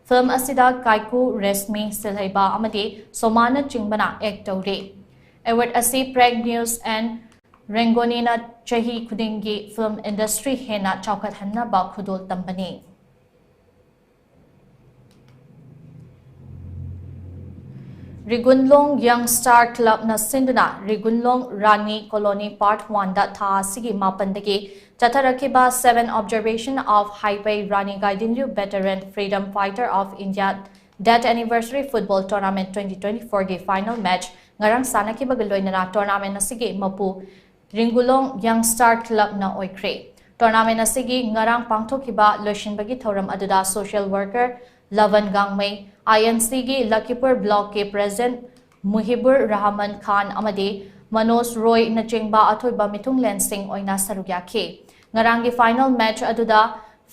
ꯐꯤꯜꯝ ꯑꯁꯤꯗ ꯀꯥꯏꯀꯨ, ꯔꯦꯁꯃꯤ, ꯁꯤꯜꯍꯩꯕ ꯑꯃꯗꯤ ꯁꯣꯃꯥꯅꯆꯤꯡꯕꯅ ꯑꯦꯛ ꯇꯧꯔꯤ꯫ ꯑꯦꯋꯥꯔꯗ ꯑꯁꯤ Prag News and Rangoni ꯅ ꯆꯍꯤ ꯈꯨꯗꯤꯡꯒꯤ ꯐꯤꯜꯝ ꯏꯟꯗꯁꯇ꯭ꯔꯤ ꯍꯦꯟꯅ ꯆꯥꯎꯈꯠꯍꯟꯅꯕ ꯈꯨꯗꯣꯜ ꯇꯝꯕꯅꯤ꯫ ꯔꯤꯒꯨꯟꯂꯣꯡ ꯌꯪ ꯁ꯭ꯇꯥꯔ ꯀ꯭ꯂꯕꯅ ꯁꯤꯟꯗꯨꯅ ꯔꯤꯒꯨꯟꯂꯣꯡ ꯔꯥꯅꯤ ꯀꯣꯂꯣꯅꯤ Part One ꯗ ꯊꯥ ꯑꯁꯤꯒꯤ ꯃꯥꯄꯟꯗꯒꯤ ꯆꯠꯊꯔꯛꯈꯤꯕ Seven Observation of Haipei Rani Gaidinliu Veteran Freedom Fighter of India Death Anniversary Football Tournament twenty twenty-four ꯒꯤ final match ꯉꯔꯥꯡ ꯁꯥꯟꯅꯈꯤꯕꯒ ꯂꯣꯏꯅꯅ tournament ꯑꯁꯤꯒꯤ ꯃꯄꯨ ꯔꯤꯒꯨꯟꯂꯣꯡ ꯌꯪ ꯁ꯭ꯇꯥꯔ ꯀ꯭ꯂꯕꯅ ꯑꯣꯏꯈ꯭ꯔꯦ꯫ Tournament ꯑꯁꯤꯒꯤ ꯉꯔꯥꯡ ꯄꯥꯡꯊꯣꯛꯈꯤꯕ ꯂꯣꯏꯁꯤꯟꯕꯒꯤ ꯊꯧꯔꯝ ꯑꯗꯨꯗ social worker ꯂꯕꯟ ꯒꯥꯡꯃꯩ, I N C ꯒꯤ ꯂꯈꯤꯄꯨꯔ block ꯀꯤ president ꯃꯨꯍꯤꯕꯨꯔ ꯔꯍꯃꯟ ꯈꯥꯟ ꯑꯃꯗꯤ ꯃꯅꯣꯖ ꯔꯣꯏꯅꯆꯤꯡꯕ ꯑꯊꯣꯏꯕ ꯃꯤꯊꯨꯡꯂꯦꯟꯁꯤꯡ ꯑꯣꯏꯅ ꯁꯔꯨꯛ ꯌꯥꯈꯤ꯫ ꯉꯔꯥꯡꯒꯤ final match ꯑꯗꯨꯗ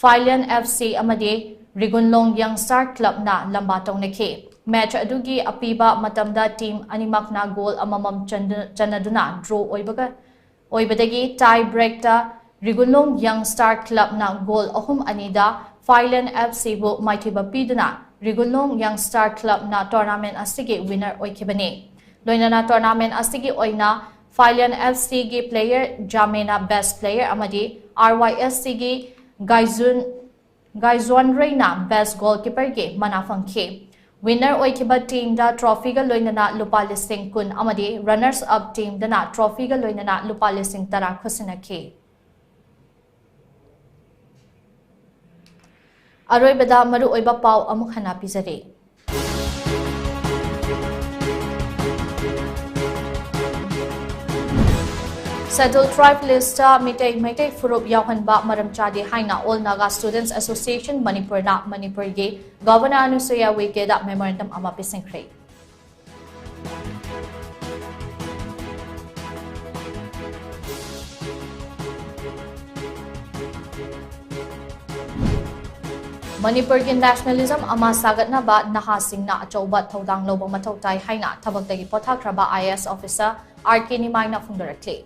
ꯐꯥꯏꯂꯤꯌꯟ F C ꯑꯃꯗꯤ ꯔꯤꯒꯨꯟꯂꯣꯡ ꯌꯪ ꯁ꯭ꯇꯥꯔ ꯀ꯭ꯂꯕꯅ ꯂꯝꯕꯥ ꯇꯧꯅꯈꯤ꯫ Match ꯑꯗꯨꯒꯤ ꯑꯄꯤꯕ ꯃꯇꯝꯗ team ꯑꯅꯤꯃꯛꯅ goal ꯑꯃꯃꯝ ꯆꯟꯗꯨ-, ꯆꯟꯅꯗꯨꯅ draw ꯑꯣꯏꯕꯒ, ꯑꯣꯏꯕꯗꯒꯤ tie break ꯇ ꯔꯤꯒꯨꯟꯂꯣꯡ ꯌꯪ ꯁ꯭ꯇꯥꯔ ꯀ꯭ꯂꯕꯅ goal ꯑꯍꯨꯝ ꯑꯅꯤꯗ ꯐꯥꯏꯂꯤꯌꯟ F C ꯕꯨ ꯃꯥꯏꯊꯤꯕ ꯄꯤꯗꯨꯅ ꯔꯤꯒꯨꯟꯂꯣꯡ ꯌꯪ ꯁ꯭ꯇꯥꯔ ꯀ꯭ꯂꯕꯅ tournament ꯑꯁꯤꯒꯤ winner ꯑꯣꯏꯈꯤꯕꯅꯤ꯫ ꯂꯣꯏꯅꯅ tournament ꯑꯁꯤꯒꯤ ꯑꯣꯏꯅ ꯐꯥꯏꯂꯤꯌꯟ F C ꯒꯤ player ꯖꯥꯃꯦꯅ best player ꯑꯃꯗꯤ R Y S C ꯒꯤ ꯒꯥꯏꯖꯨꯟ, ꯒꯥꯏꯖꯣꯟ ꯔꯩꯅ best goalkeeper ꯒꯤ ꯃꯅꯥ ꯐꯪꯈꯤ꯫ Winner ꯑꯣꯏꯈꯤꯕ team ꯗ trophy ꯒ ꯂꯣꯏꯅꯅ ꯂꯨꯄꯥ ꯂꯤꯁꯤꯡ ꯀꯨꯟ ꯑꯃꯗꯤ runners up team ꯗꯅ trophy ꯒ ꯂꯣꯏꯅꯅ ꯂꯨꯄꯥ ꯂꯤꯁꯤꯡ ꯇꯔꯥ ꯈꯨꯠꯁꯤꯟꯅꯈꯤ꯫ ꯑꯔꯣꯏꯕꯗ ꯃꯔꯨꯑꯣꯏꯕ ꯄꯥꯎ ꯑꯃꯨꯛ ꯍꯟꯅ ꯄꯤꯖꯔꯤ꯫ Scheduled tribe list ꯇ ꯃꯤꯇꯩ ꯃꯩꯇꯩ ꯐꯨꯔꯨꯞ ꯌꯥꯎꯍꯟꯕ ꯃꯔꯝ ꯆꯥꯗꯦ ꯍꯥꯏꯅ All Naga Students Association ꯃꯅꯤꯄꯨꯔꯅ ꯃꯅꯤꯄꯨꯔꯒꯤ Governor ꯑꯅꯨꯁꯨꯏꯌꯥ ꯎꯏꯀꯦꯗ memorandum ꯑꯃ ꯄꯤꯁꯤꯟꯈ꯭ꯔꯦ꯫ ꯃꯅꯤꯄꯨꯔꯒꯤ nationalism ꯑꯃ ꯁꯥꯒꯠꯅꯕ ꯅꯍꯥꯁꯤꯡꯅ ꯑꯆꯧꯕ ꯊꯧꯗꯥꯡ ꯂꯧꯕ ꯃꯊꯧ ꯇꯥꯏ ꯍꯥꯏꯅ ꯊꯕꯛꯇꯒꯤ ꯄꯣꯊꯥꯈ꯭ꯔꯕ I A S officer R K ꯅꯤꯃꯥꯏꯅ ꯐꯣꯡꯗꯣꯔꯛꯂꯤ꯫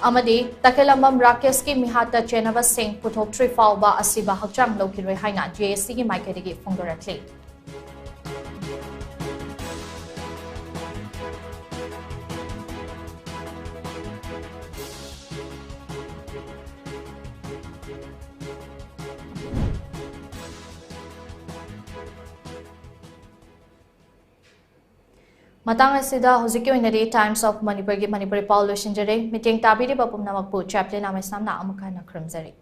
ꯑꯃꯗꯤ ꯇꯈꯦꯂꯝꯕꯝ ꯔꯥꯀꯦꯁꯀꯤ ꯃꯤꯍꯥꯠꯇ ꯆꯦꯟꯅꯕꯁꯤꯡ ꯄꯨꯊꯣꯛꯇ꯭ꯔꯤ ꯐꯥꯎꯕ ꯑꯁꯤꯕ ꯍꯛꯆꯥꯡ ꯂꯧꯈꯤꯔꯣꯏ ꯍꯥꯏꯅ ꯖꯦ ꯑꯦꯁ ꯁꯤꯒꯤ ꯃꯥꯏꯀꯩꯗꯒꯤ ꯐꯣꯡꯗꯣꯔꯛꯂꯤ꯫ ꯃꯇꯥꯡ ꯑꯁꯤꯗ ꯍꯧꯖꯤꯛꯀꯤ ꯑꯣꯏꯅꯗꯤ Times of Manipurꯒꯤ ꯃꯅꯤꯄꯨꯔꯤ ꯄꯥꯎ ꯂꯣꯏꯁꯤꯟꯖꯔꯦ꯫ ꯃꯤꯠꯌꯦꯡ ꯇꯥꯕꯤꯔꯤꯕ ꯄꯨꯝꯅꯃꯛꯄꯨ ꯆꯦꯄ꯭ꯂꯤꯟ ꯑꯃꯁꯅꯥꯝꯅ ꯑꯃꯨꯛ ꯍꯟꯅ ꯈꯨꯔꯨꯝꯖꯔꯤ꯫